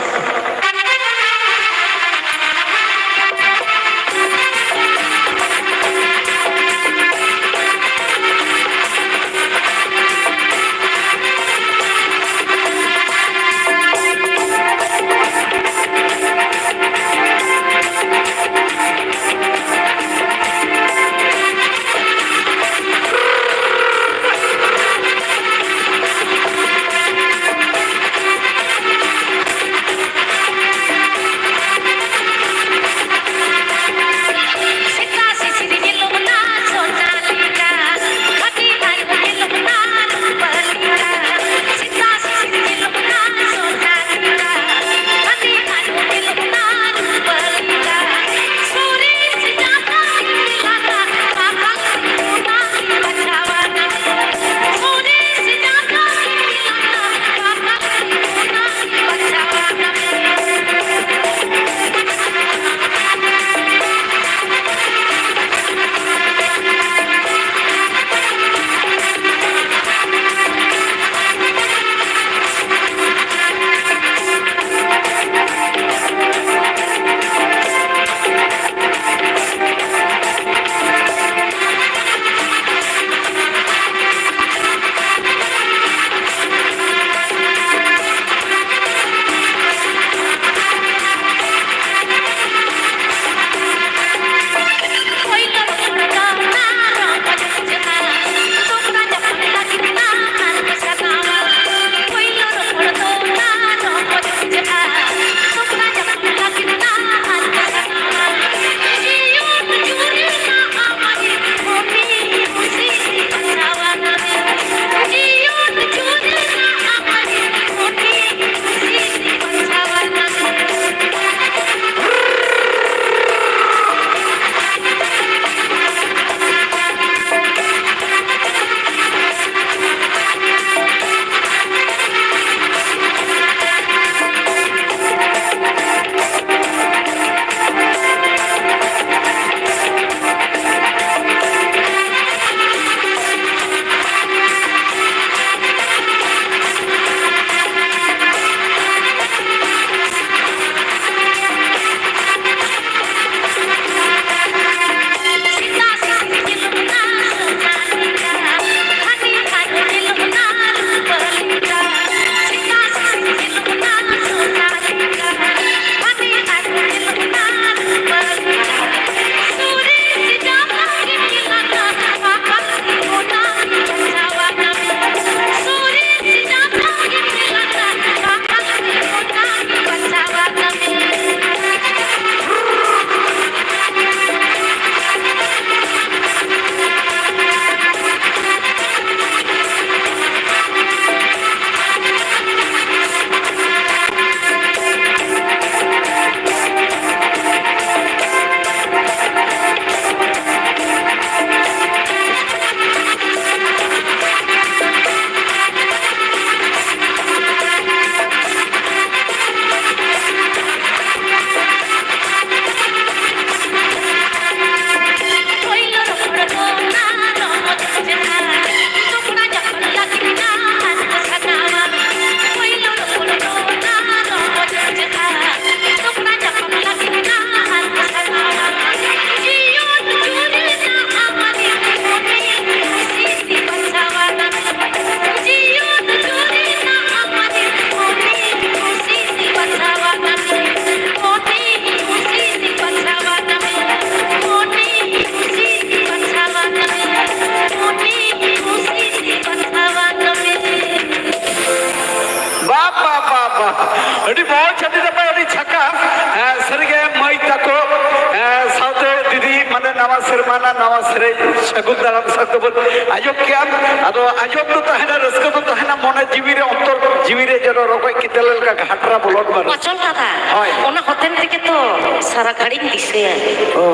ᱱᱟᱣᱟ ᱥᱮᱨᱢᱟ ᱨᱮᱱᱟᱜ ᱱᱟᱣᱟ ᱥᱮᱨᱮᱧ ᱥᱟᱹᱜᱩᱱ ᱫᱟᱨᱟᱢ ᱥᱟᱶ ᱛᱮᱵᱚᱱ ᱟᱸᱡᱚᱢ ᱠᱮᱜᱼᱟ᱾ ᱟᱫᱚ ᱟᱸᱡᱚᱢ ᱫᱚ ᱛᱟᱦᱮᱱᱟ, ᱨᱟᱹᱥᱠᱟᱹ ᱫᱚ ᱛᱟᱦᱮᱱᱟ, ᱢᱚᱱᱮ ᱡᱤᱣᱤ ᱨᱮ, ᱚᱱᱛᱚᱨ ᱡᱤᱣᱤ ᱨᱮ ᱡᱮᱱᱚ ᱨᱚᱠᱚᱡ ᱠᱤᱛᱟᱹ ᱞᱮᱠᱟ ᱜᱷᱟᱴᱨᱟ ᱵᱚᱞᱚᱱ ᱢᱟ᱾ ᱚᱪᱚᱞ ᱫᱟᱫᱟ, ᱦᱳᱭ᱾ ᱚᱱᱟ ᱦᱚᱛᱮᱱ ᱛᱮᱜᱮ ᱛᱚ ᱥᱟᱨᱟ ᱜᱷᱟᱹᱲᱤᱧ ᱫᱤᱥᱟᱹᱭᱟ᱾ ᱚ᱾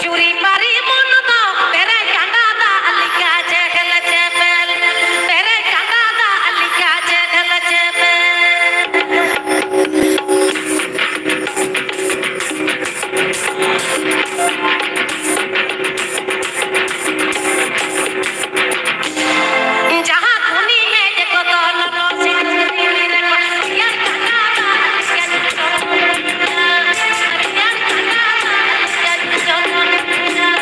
ᱡᱩᱨᱤ ᱯᱟᱨᱤ ᱢᱚᱱ ᱫᱚ ᱯᱮᱨᱮᱡ ᱠᱟᱸᱰᱟ ᱫᱟᱜ ᱞᱮᱠᱟ ᱪᱮᱦᱮᱞ ᱪᱮᱯᱮᱞ, ᱯᱮᱨᱮᱡ ᱠᱟᱸᱰᱟ ᱫᱟᱜ ᱞᱮᱠᱟ ᱪᱮᱦᱮᱞ ᱪᱮᱯᱮᱞ᱾ ᱡᱟᱦᱟᱸ ᱠᱷᱚᱱᱤ ᱦᱮᱡ ᱠᱚᱫᱚ ᱞᱚᱞᱚ ᱥᱤᱛᱩᱝ ᱫᱤᱱ ᱨᱮᱢᱟ ᱨᱮᱭᱟᱲ ᱠᱟᱸᱰᱟ ᱫᱟᱜ ᱞᱮᱠᱟ ᱡᱚᱡᱚᱢ ᱨᱮᱭᱟᱲ ᱠᱟᱸᱰᱟ ᱫᱟᱜ ᱞᱮᱠᱟ ᱡᱚᱡᱚᱢ᱾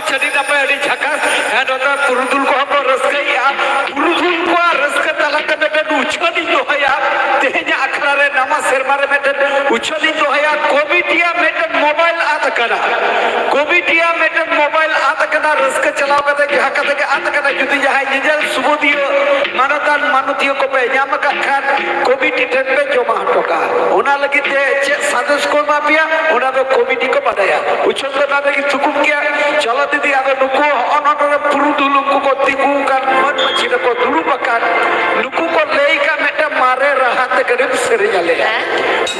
ᱟᱹᱰᱤ ᱱᱟᱯᱟᱭ, ᱟᱹᱰᱤ ᱡᱷᱟᱠᱟᱥ᱾ ᱦᱮᱸ, ᱱᱚᱛᱮ ᱯᱩᱨᱩᱫᱷᱩᱞ ᱠᱚᱦᱚᱸ ᱠᱚ ᱨᱟᱹᱥᱠᱟᱹᱭᱮᱜᱼᱟ᱾ ᱯᱩᱨᱩᱫᱷᱩᱞ ᱠᱚᱣᱟᱜ ᱨᱟᱹᱥᱠᱟᱹ ᱛᱟᱞᱟᱛᱮ ᱢᱤᱫᱴᱮᱱ ᱩᱪᱷᱟᱹᱱᱤᱧ ᱫᱚᱦᱚᱭᱟ᱾ ᱛᱮᱦᱮᱧᱟᱜ ᱟᱠᱷᱲᱟ ᱨᱮ, ᱱᱟᱣᱟ ᱥᱮᱨᱢᱟ ᱨᱮ ᱢᱤᱫᱴᱮᱱ ᱩᱪᱷᱟᱹᱱᱤᱧ ᱫᱚᱦᱚᱭᱟ᱾ ᱠᱚᱢᱤᱴᱤᱭᱟᱜ ᱢᱤᱫᱴᱮᱱ ᱢᱳᱵᱟᱭᱤᱞ ᱟᱫ ᱟᱠᱟᱱᱟ᱾ ᱠᱚᱢᱤᱴᱤᱭᱟᱜ ᱢᱤᱫᱴᱮᱱ ᱢᱳᱵᱟᱭᱤᱞ ᱟᱫ ᱟᱠᱟᱱᱟ, ᱨᱟᱹᱥᱠᱟᱹ ᱪᱟᱞᱟᱣ ᱠᱟᱛᱮ ᱡᱟᱦᱟᱸ ᱠᱟᱛᱮ ᱜᱮ ᱟᱫ ᱟᱠᱟᱱᱟ᱾ ᱡᱩᱫᱤ ᱡᱟᱦᱟᱸᱭ ᱧᱮᱧᱮᱞ ᱥᱩᱵᱩᱫᱷᱤᱭᱟᱹ ᱢᱟᱱᱚᱛᱟᱱ ᱢᱟᱱᱚᱛᱤᱭᱟᱹ ᱠᱚᱯᱮ ᱧᱟᱢ ᱟᱠᱟᱫ ᱠᱷᱟᱱ, ᱠᱚᱢᱤᱴᱤ ᱴᱷᱮᱱ ᱯᱮ ᱡᱚᱢᱟ ᱦᱚᱴᱚ ᱠᱟᱜᱼᱟ᱾ ᱚᱱᱟ ᱞᱟᱹᱜᱤᱫ ᱛᱮ ᱪᱮᱫ ᱥᱟᱸᱫᱮᱥ ᱠᱚ ᱮᱢᱟ ᱯᱮᱭᱟ, ᱚᱱᱟ ᱫᱚ ᱠᱚᱢᱤᱴᱤ ᱠᱚ ᱵᱟᱰᱟᱭᱟ᱾ ᱩᱪᱷᱟᱹᱱ ᱫᱚ ᱱᱚᱰᱮ ᱜᱮ ᱛᱷᱩᱠᱩᱢ ᱜᱮᱭᱟ᱾ ᱪᱚᱞᱚ ᱫᱤᱫᱤ, ᱟᱫᱚ ᱱᱩᱠᱩ ᱦᱚᱸᱜᱼᱚ ᱱᱚᱰᱮ ᱨᱮ ᱯᱩᱨᱩᱫᱷᱩᱞ ᱩᱱᱠᱩ ᱠᱚ ᱛᱤᱸᱜᱩ ᱟᱠᱟᱱ, ᱢᱟᱹᱡᱷᱤ ᱨᱮᱠᱚ ᱫᱩᱲᱩᱵ ᱟᱠᱟᱱ, ᱱᱩᱠᱩ ᱠᱚ ᱞᱟᱹᱭ ᱠᱟᱜ ᱢᱤᱫᱴᱟᱝ ᱢᱟᱨᱮ ᱨᱟᱦᱟ ᱛᱮ ᱠᱟᱹᱴᱤᱡ ᱮᱢ ᱥᱮᱨᱮᱧ ᱟᱞᱮᱭᱟ᱾ ᱦᱮᱸ?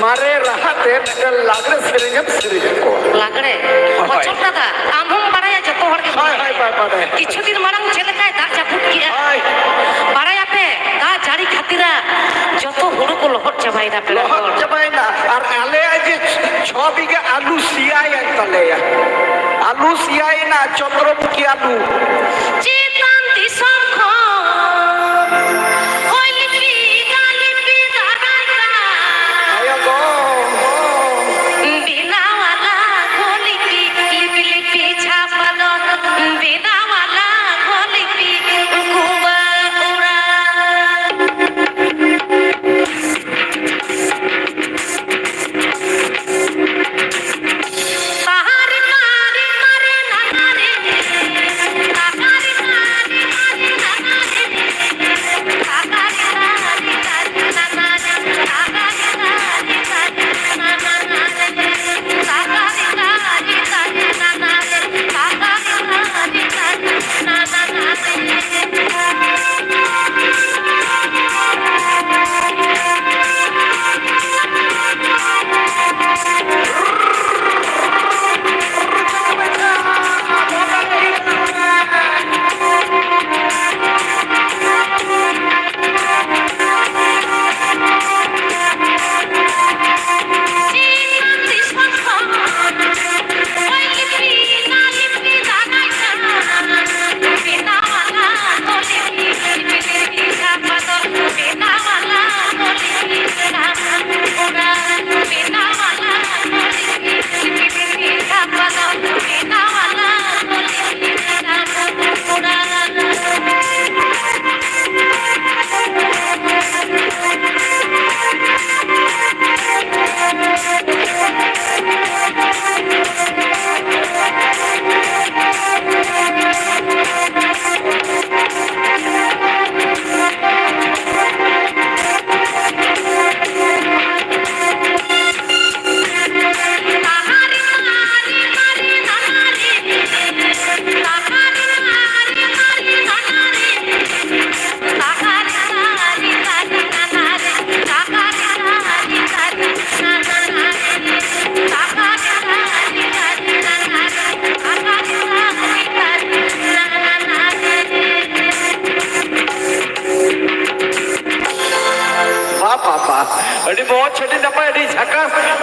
ᱢᱟᱨᱮ ᱨᱟᱦᱟ ᱛᱮ ᱢᱤᱫᱴᱟᱝ ᱞᱟᱜᱽᱲᱮ ᱥᱮᱨᱮᱧ ᱮᱢ ᱥᱮᱨᱮᱧ ᱟᱠᱚᱣᱟ᱾ ᱞᱟᱜᱽᱲᱮ? ᱦᱳᱭ᱾ ᱚᱪᱚᱞ ᱫᱟᱫᱟ, ᱟᱢ ᱦᱚᱸᱢ ᱵᱟᱲᱟᱭᱟ, ᱡᱚᱛᱚ ᱦᱚᱲ ᱜᱮ ᱦᱳᱭ, ᱵᱟᱲᱟᱭᱟ᱾ ᱦᱳᱭ, ᱵᱟᱭ ᱵᱟᱲᱟᱭᱟ᱾ ᱠᱤᱪᱷᱩ ᱫᱤᱱ ᱢᱟᱲᱟᱝ ᱪᱮᱫ ᱞᱮᱠᱟᱭ ᱫᱟᱜ ᱡᱟᱹᱯᱩᱫ ᱠᱮᱜᱼᱟ? ᱦᱳᱭ᱾ ᱵᱟᱲᱟᱭᱟᱯᱮ, ᱫᱟᱜ ᱡᱟᱹᱲᱤ ᱠᱷᱟᱹᱛᱤᱨᱟᱜ ᱡᱚᱛᱚ ᱦᱩᱲᱩ ᱠᱚ ᱞᱚᱦᱚᱫ ᱪᱟᱵᱟᱭᱮᱱᱟ, ᱯᱮᱲᱟ ᱞᱚᱦᱚᱫ ᱦᱚᱲ᱾ ᱪᱟᱵᱟᱭᱮᱱᱟ᱾ ᱟᱨ ᱟᱞᱮᱭᱟᱜ ᱡᱮ ᱪᱷᱚ ᱵᱤᱜᱷᱟᱹ ᱟᱹᱞᱩ ᱥᱮᱭᱟᱭᱮᱱ ᱛᱟᱞᱮᱭᱟ, ᱟᱹᱞᱩ ᱥᱮᱭᱟᱭᱮᱱᱟ, ᱪᱚᱱᱫᱨᱚᱢᱩᱠᱷᱤ ᱟᱹᱞᱩ᱾ ᱪᱮᱛᱟᱱ ᱫᱤᱥᱚᱢ ᱠᱷᱚᱱ ᱦᱚᱭ ᱞᱤᱯᱤ ᱫᱟᱜ ᱞᱤᱯᱤ ᱫᱟᱨᱟᱭ ᱠᱟᱱᱟ᱾ ᱟᱭᱳ ᱜᱚ᱾ ᱵᱮᱱᱟᱣᱟᱞᱟ ᱜᱚ ᱞᱤᱯᱤ, ᱞᱤᱯᱤ ᱞᱤᱯᱤ ᱪᱷᱟᱯᱟ ᱫᱚ᱾ ᱵᱮᱱᱟᱣᱟᱞᱟ ᱜᱚ ᱞᱤᱯᱤ ᱩᱱᱠᱩᱣᱟᱜ ᱚᱲᱟᱜ᱾ ᱛᱟᱦᱟᱨ ᱢᱟᱨᱮ ᱢᱟᱨᱮ ᱱᱟᱜᱟᱨ ᱨᱮ, ᱛᱟᱦᱟᱨ ᱢᱟᱨᱮ ᱢᱟᱨᱮ ᱱᱟᱜᱟᱨ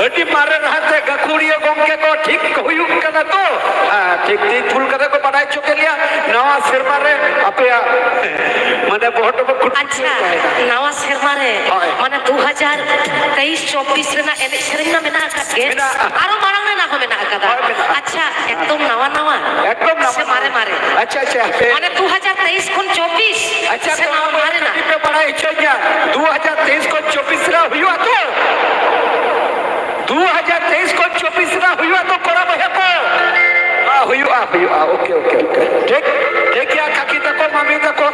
ᱟᱹᱰᱤ ᱢᱟᱨᱮ ᱞᱟᱦᱟᱛᱮ ᱜᱟᱹᱠᱷᱩᱲᱤᱭᱟᱹ ᱜᱚᱢᱠᱮ ᱠᱚ ᱴᱷᱤᱠ ᱦᱩᱭᱩᱜ ᱠᱟᱱᱟ ᱛᱚ? ᱦᱮᱸ, ᱴᱷᱤᱠ ᱴᱷᱤᱠ ᱵᱷᱩᱞ ᱠᱟᱛᱮ ᱠᱚ ᱵᱟᱰᱟᱭ ᱦᱚᱪᱚ ᱠᱮᱫ ᱞᱮᱭᱟ᱾ ᱱᱟᱣᱟ ᱥᱮᱨᱢᱟ ᱨᱮ ᱟᱯᱮᱭᱟᱜ ᱢᱟᱱᱮ ᱵᱚᱦᱚᱜ ᱰᱚᱵᱚᱜ ᱠᱷᱩᱴ ᱟᱪᱪᱷᱟ, ᱛᱟᱦᱮᱱᱟ᱾ ᱱᱟᱣᱟ ᱥᱮᱨᱢᱟ ᱨᱮ, ᱦᱳᱭ᱾ ᱢᱟᱱᱮ ᱫᱩ ᱦᱟᱡᱟᱨ ᱛᱮᱭᱤᱥ ᱪᱚᱵᱵᱤᱥ ᱨᱮᱱᱟᱜ ᱮᱱᱮᱡ ᱥᱮᱨᱮᱧ ᱢᱟ ᱢᱮᱱᱟᱜ ᱟᱠᱟᱫ ᱜᱮ, ᱢᱮᱱᱟᱜᱼᱟ᱾ ᱟᱨᱚ ᱢᱟᱲᱟᱝ ᱨᱮᱱᱟᱜ ᱦᱚᱸ ᱢᱮᱱᱟᱜ ᱟᱠᱟᱫᱟ᱾ ᱦᱳᱭ, ᱢᱮᱱᱟᱜᱼᱟ᱾ ᱟᱪᱪᱷᱟ, ᱮᱠᱫᱚᱢ ᱱᱟᱣᱟ ᱱᱟᱣᱟ᱾ ᱮᱠᱫᱚᱢ ᱱᱟᱣᱟ ᱥᱮ ᱢᱟᱨᱮ ᱱᱟᱣᱟ᱾ ᱢᱟᱨᱮ? ᱟᱪᱪᱷᱟ, ᱟᱪᱪᱷᱟ, ᱦᱟᱯᱮ᱾ ᱢᱟᱱᱮ ᱫᱩ ᱦᱟᱡᱟᱨ ᱛᱮᱭᱤᱥ ᱠᱷᱚᱱ ᱪᱚᱵᱵᱤᱥ ᱟᱪᱪᱷᱟ, ᱥᱮ ᱛᱚ ᱱᱟᱣᱟ ᱟᱵᱚ ᱢᱟᱨᱮ ᱱᱟᱜ? ᱠᱟᱹᱴᱤᱡ ᱯᱮ ᱵᱟᱲᱟᱭ ᱦᱚᱪᱚᱧᱟ, ᱫᱩ ᱦᱟᱡᱟᱨ ᱛᱮᱭᱤᱥ ᱠᱷᱚᱱ ᱪᱚᱵᱵᱤᱥ ᱨᱮ ᱦᱩᱭᱩᱜᱼᱟ ᱛᱚ? ᱫᱩ ᱦᱟᱡᱟᱨ ᱛᱮᱭᱤᱥ ᱠᱷᱚᱱ ᱪᱚᱵᱵᱤᱥ ᱨᱮ ᱦᱩᱭᱩᱜᱼᱟ ᱛᱚ, ᱠᱚᱲᱟ ᱵᱚᱭᱦᱟ ᱠᱚ? ᱦᱩᱭᱩᱜᱼᱟ, ᱦᱩᱭᱩᱜᱼᱟ, ᱦᱩᱭᱩᱜᱼᱟ, ᱳᱠᱮ, ᱳᱠᱮ, ᱳᱠᱮ᱾ ᱴᱷᱤᱠ, ᱴᱷᱤᱠ ᱜᱮᱭᱟ, ᱠᱟᱠᱤ ᱛᱟᱠᱚ, ᱢᱟᱢᱤ ᱛᱟᱠᱚ᱾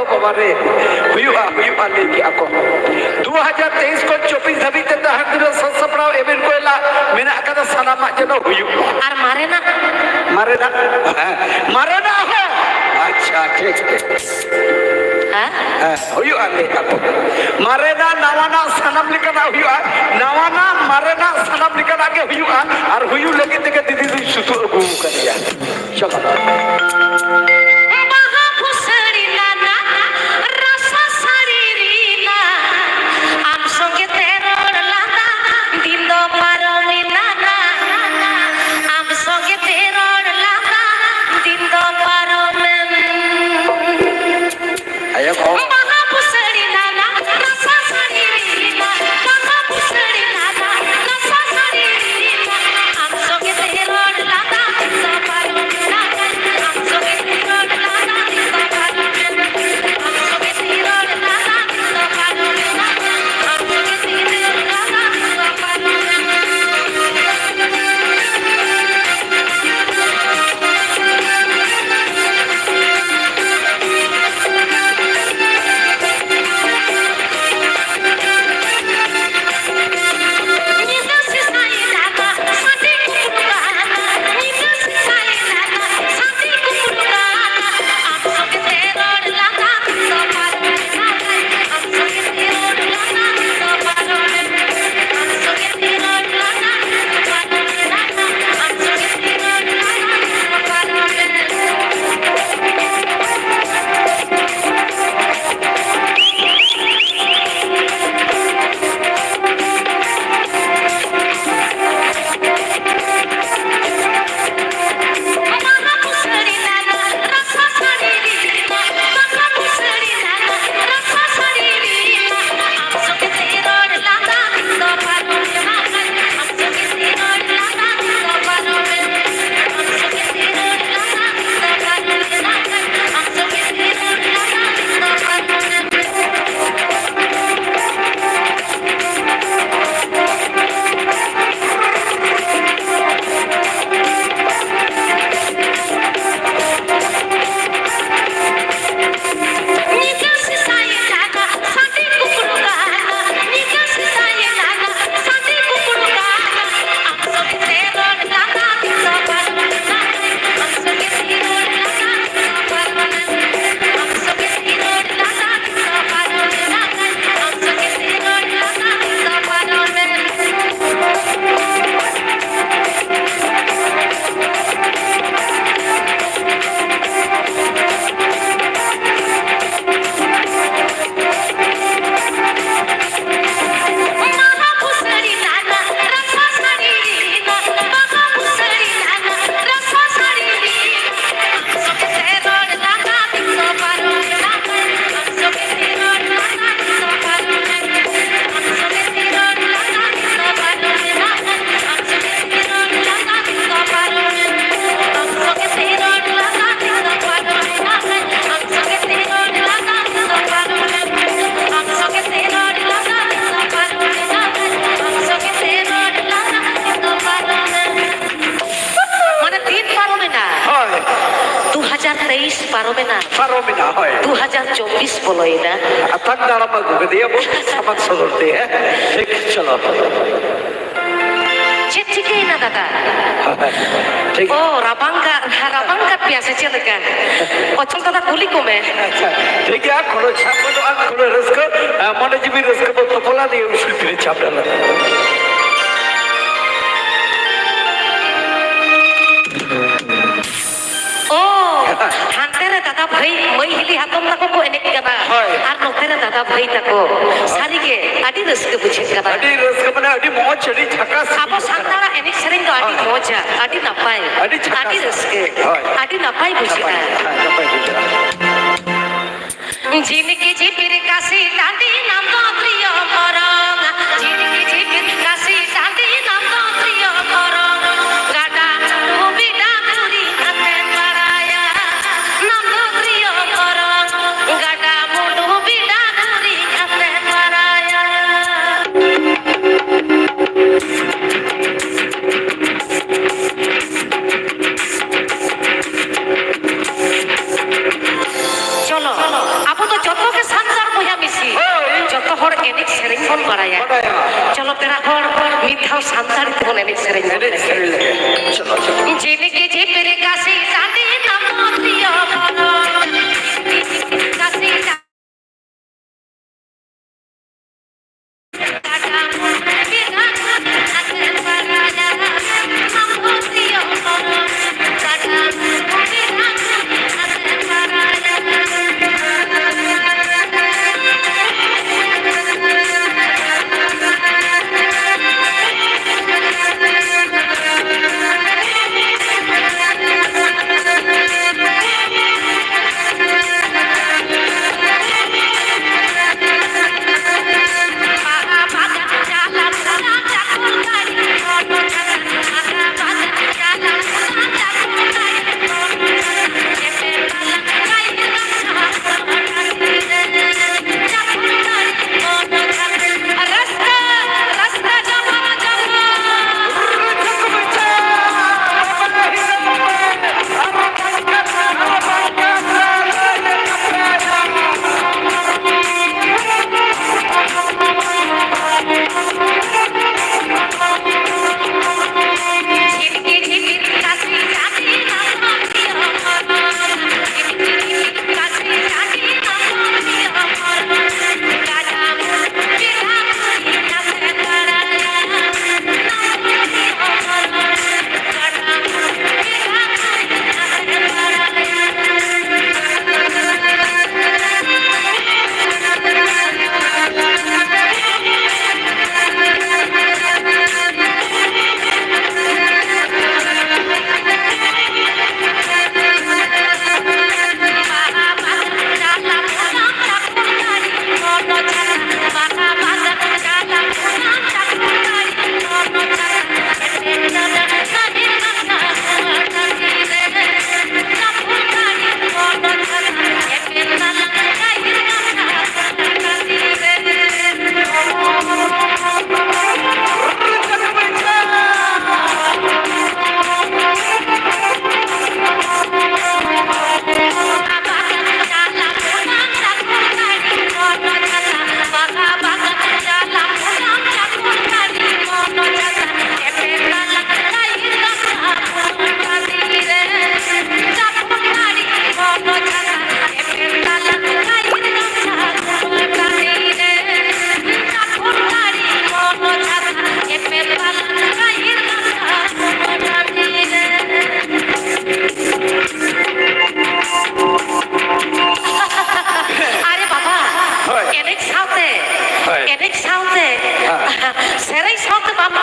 ᱳ ᱵᱟᱵᱟ ᱨᱮ, ᱦᱩᱭᱩᱜᱼᱟ, ᱦᱩᱭᱩᱜᱼᱟ, ᱞᱟᱹᱭ ᱠᱮᱜᱼᱟ ᱠᱚ᱾ ᱫᱩ ᱦᱟᱡᱟᱨ ᱛᱮᱭᱤᱥ ᱠᱷᱚᱱ ᱪᱚᱵᱵᱤᱥ ᱫᱷᱟᱹᱵᱤᱡ ᱛᱮ ᱡᱟᱦᱟᱸ ᱛᱤᱱᱟᱹᱜ ᱥᱟᱡᱽ ᱥᱟᱯᱲᱟᱣ ᱮᱵᱷᱮᱱ ᱠᱚ ᱦᱮᱞᱟᱜ ᱢᱮᱱᱟᱜ ᱟᱠᱟᱫᱟ, ᱥᱟᱱᱟᱢᱟᱜ ᱡᱮᱱᱚ ᱦᱩᱭᱩᱜ ᱢᱟ᱾ ᱟᱨ ᱢᱟᱨᱮᱱᱟᱜ? ᱢᱟᱨᱮᱱᱟᱜ, ᱦᱮᱸ, ᱢᱟᱨᱮᱱᱟᱜ ᱦᱚᱸ᱾ ᱟᱪᱪᱷᱟ, ᱴᱷᱤᱠ, ᱴᱷᱤᱠ᱾ ᱦᱮᱸ? ᱦᱮᱸ, ᱦᱩᱭᱩᱜᱼᱟ, ᱞᱟᱹᱭ ᱟᱠᱚ᱾ ᱢᱟᱨᱮᱱᱟᱜ, ᱱᱟᱣᱟᱱᱟᱜ ᱥᱟᱱᱟᱢ ᱞᱮᱠᱟᱱᱟᱜ ᱦᱩᱭᱩᱜᱼᱟ᱾ ᱱᱟᱣᱟᱱᱟᱜ, ᱢᱟᱨᱮᱱᱟᱜ ᱥᱟᱱᱟᱢ ᱞᱮᱠᱟᱱᱟᱜ ᱜᱮ ᱦᱩᱭᱩᱜᱼᱟ᱾ ᱟᱨ ᱦᱩᱭᱩᱜ ᱞᱟᱹᱜᱤᱫ ᱛᱮᱜᱮ ᱫᱤᱫᱤ ᱫᱚᱧ ᱥᱩᱛᱩᱜ ᱟᱹᱜᱩ ᱟᱠᱟᱫᱮᱭᱟ᱾ ᱪᱚᱞᱚ᱾ ᱵᱟᱦᱟ ᱯᱩᱥᱟᱹᱲᱤ ᱱᱟᱱᱟ, ᱨᱟᱥᱟ ᱥᱟᱹᱲᱤ ᱨᱤᱱᱟ, ᱟᱢ ᱥᱚᱸᱜᱮ ᱛᱮ ᱨᱚᱲ ᱞᱟᱸᱫᱟ, ᱫᱤᱱ ᱫᱚ ᱯᱟᱨᱚᱢ ᱮᱱᱟ ᱱᱟ᱾ ᱟᱢ ᱥᱚᱸᱜᱮ ᱛᱮ ᱨᱚᱲ ᱞᱟᱸᱫᱟ, ᱫᱤᱱ ᱫᱚ ᱯᱟᱨᱚᱢ ᱮᱱ᱾ ᱟᱭᱳ ᱠᱚ᱾ ᱵᱟᱦᱟ ᱯᱩᱥᱟᱹᱲᱤ ᱱᱟᱱᱟ, ᱨᱟᱥᱟ ᱥᱟᱹᱲᱤ ᱨᱤᱱᱟ, ᱵᱟᱦᱟ ᱯᱩᱥᱟᱹᱲᱤ ᱱᱟᱱᱟ, ᱨᱟᱥᱟ ᱥᱟᱹᱲᱤ ᱨᱤᱱᱟ, ᱟᱢ ᱥᱚᱸᱜᱮ ᱛᱮ ᱨᱚᱲ ᱞᱟᱸᱫᱟ, ᱫᱤᱱ ᱫᱚ ᱯᱟᱨᱚᱢ ᱮᱱᱟ ᱱᱟ᱾ ᱟᱢ ᱥᱚᱸᱜᱮ ᱛᱮ ᱨᱚᱲ ᱛᱮᱭᱤᱥ ᱯᱟᱨᱚᱢᱮᱱᱟ᱾ ᱯᱟᱨᱚᱢᱮᱱᱟ, ᱦᱳᱭ᱾ ᱫᱩ ᱦᱟᱡᱟᱨ ᱪᱚᱵᱵᱤᱥ ᱵᱚᱞᱚᱭᱮᱱᱟ᱾ ᱟᱛᱟᱝ ᱫᱟᱨᱟᱢ ᱟᱹᱜᱩ ᱠᱮᱫᱮᱭᱟ ᱵᱚᱱ ᱥᱟᱢᱟᱝ ᱥᱚᱫᱚᱨ ᱛᱮ, ᱦᱮᱸ? ᱴᱷᱤᱠ, ᱪᱚᱞᱚ᱾ ᱪᱮᱫ ᱪᱤᱠᱟᱹᱭᱮᱱᱟ ᱫᱟᱫᱟ? ᱴᱷᱤᱠ᱾ ᱚ, ᱨᱟᱵᱟᱝ ᱠᱟᱜ, ᱨᱟᱵᱟᱝ ᱠᱟᱜ ᱯᱮᱭᱟ ᱥᱮ ᱪᱮᱫ ᱞᱮᱠᱟ? ᱚᱪᱚᱞ ᱫᱟᱫᱟ ᱠᱩᱞᱤ ᱠᱚᱢᱮ᱾ ᱟᱪᱪᱷᱟ, ᱴᱷᱤᱠ ᱜᱮᱭᱟ, ᱠᱳᱱᱳ ᱪᱷᱟᱯ ᱵᱟᱹᱱᱩᱜᱼᱟ, ᱠᱳᱱᱳ ᱨᱟᱹᱥᱠᱟᱹ, ᱟᱸ, ᱢᱚᱱᱮ ᱡᱤᱣᱤ ᱨᱟᱹᱥᱠᱟᱹ ᱵᱚᱱ ᱛᱚᱯᱚᱞᱟ, ᱱᱤᱭᱟᱹ ᱩᱥᱩᱞ ᱯᱤᱲ ᱪᱷᱟᱯ ᱰᱟᱞᱟ᱾ ᱚ, ᱦᱟᱱᱛᱮ ᱨᱮ ᱫᱟᱫᱟ ᱵᱷᱟᱹᱭ, ᱢᱟᱹᱭ ᱦᱤᱞᱤ ᱦᱟᱛᱚᱢ ᱛᱟᱠᱚ ᱠᱚ ᱮᱱᱮᱡ ᱠᱟᱱᱟ᱾ ᱦᱳᱭ᱾ ᱟᱨ ᱱᱚᱛᱮ ᱨᱮ ᱫᱟᱫᱟ ᱵᱷᱟᱹᱭ ᱛᱟᱠᱚ᱾ ᱥᱟᱹᱨᱤ ᱜᱮ ᱟᱹᱰᱤ ᱨᱟᱹᱥᱠᱟᱹ ᱵᱩᱡᱷᱟᱹᱜ ᱠᱟᱱᱟ᱾ ᱟᱹᱰᱤ ᱨᱟᱹᱥᱠᱟᱹ, ᱢᱟᱱᱮ ᱟᱹᱰᱤ ᱢᱚᱡᱽ, ᱟᱹᱰᱤ ᱡᱷᱟᱠᱟᱥ ᱟᱵᱚ ᱵᱩᱡᱷᱟᱹᱜ ᱠᱟᱱᱟ᱾ ᱥᱟᱱᱛᱟᱲᱟᱜ ᱮᱱᱮᱡ ᱥᱮᱨᱮᱧ ᱫᱚ ᱟᱹᱰᱤ ᱦᱳᱭ᱾ ᱢᱚᱡᱟ, ᱟᱹᱰᱤ ᱱᱟᱯᱟᱭ, ᱟᱹᱰᱤ ᱡᱷᱟᱠᱟᱥ᱾ ᱟᱹᱰᱤ ᱨᱟᱹᱥᱠᱟᱹ, ᱦᱳᱭ᱾ ᱟᱹᱰᱤ ᱱᱟᱯᱟᱭ ᱱᱟᱯᱟᱭ, ᱵᱩᱡᱷᱟᱹᱜᱼᱟ᱾ ᱦᱮᱸ, ᱱᱟᱯᱟᱭ ᱵᱩᱡᱷᱟᱹᱜᱼᱟ᱾ ᱡᱷᱤᱱᱠᱤ ᱡᱷᱤᱯᱤᱨ ᱠᱟᱥᱤ ᱴᱟᱺᱰᱤ ᱱᱟᱢ ᱫᱚ ᱯᱨᱤᱭᱚ ᱢᱚᱨᱚᱢ᱾ ᱡᱷᱤᱱᱠᱤ ᱡᱷᱤᱯᱤᱨ ᱠᱟᱥᱤ ᱴᱟᱺᱰᱤ ᱱᱟᱢ ᱫᱚ ᱯᱨᱤᱭᱚ ᱢᱚᱨᱚᱢ᱾ ᱜᱟᱰᱟ ᱢᱩᱰᱩ ᱵᱤᱰᱟ ᱠᱩᱲᱤ ᱟᱛᱮᱢ ᱵᱟᱲᱟᱭᱟ᱾ ᱱᱟᱢ ᱫᱚ ᱯᱨᱤᱭᱚ ᱢᱚᱨᱚᱢ᱾ ᱜᱟᱰᱟ ᱢᱩᱰᱩ ᱵᱤᱰᱟ ᱠᱩᱲᱤ ᱟᱛᱮᱢ ᱵᱟᱲᱟᱭᱟ᱾ ᱪᱚᱞᱚ, ᱟᱵᱚ ᱫᱚ ᱡᱚᱛᱚ ᱜᱮ ᱥᱟᱱᱛᱟᱲ ᱵᱚᱭᱦᱟ ᱢᱤᱥᱤ᱾ ᱦᱳᱭ᱾ ᱡᱚᱛᱚ ᱦᱚᱲ ᱮᱱᱮᱡ ᱥᱮᱨᱮᱧ ᱵᱚᱱ ᱵᱟᱲᱟᱭᱟ᱾ ᱵᱟᱲᱟᱭᱟ᱾ ᱪᱚᱞᱚ ᱯᱮᱲᱟ ᱦᱚᱲ, ᱢᱤᱫ ᱫᱷᱟᱣ ᱥᱟᱱᱛᱟᱲᱤ ᱛᱮᱵᱚᱱ ᱮᱱᱮᱡ ᱥᱮᱨᱮᱧ ᱞᱮᱜᱮ᱾ ᱮᱱᱮᱡ ᱥᱮᱨᱮᱧ ᱞᱮᱜᱮ᱾ ᱪᱚᱞᱚ, ᱪᱚᱞᱚ᱾ ᱡᱷᱤᱱᱠᱤ ᱡᱷᱤᱯᱤᱨ ᱠᱟᱥᱤ ᱴᱟᱺᱰᱤ ᱱᱟᱢ ᱫᱚ ᱯᱨᱤᱭᱚ ᱢᱚᱨᱚᱢ᱾ ᱠᱟᱥᱤ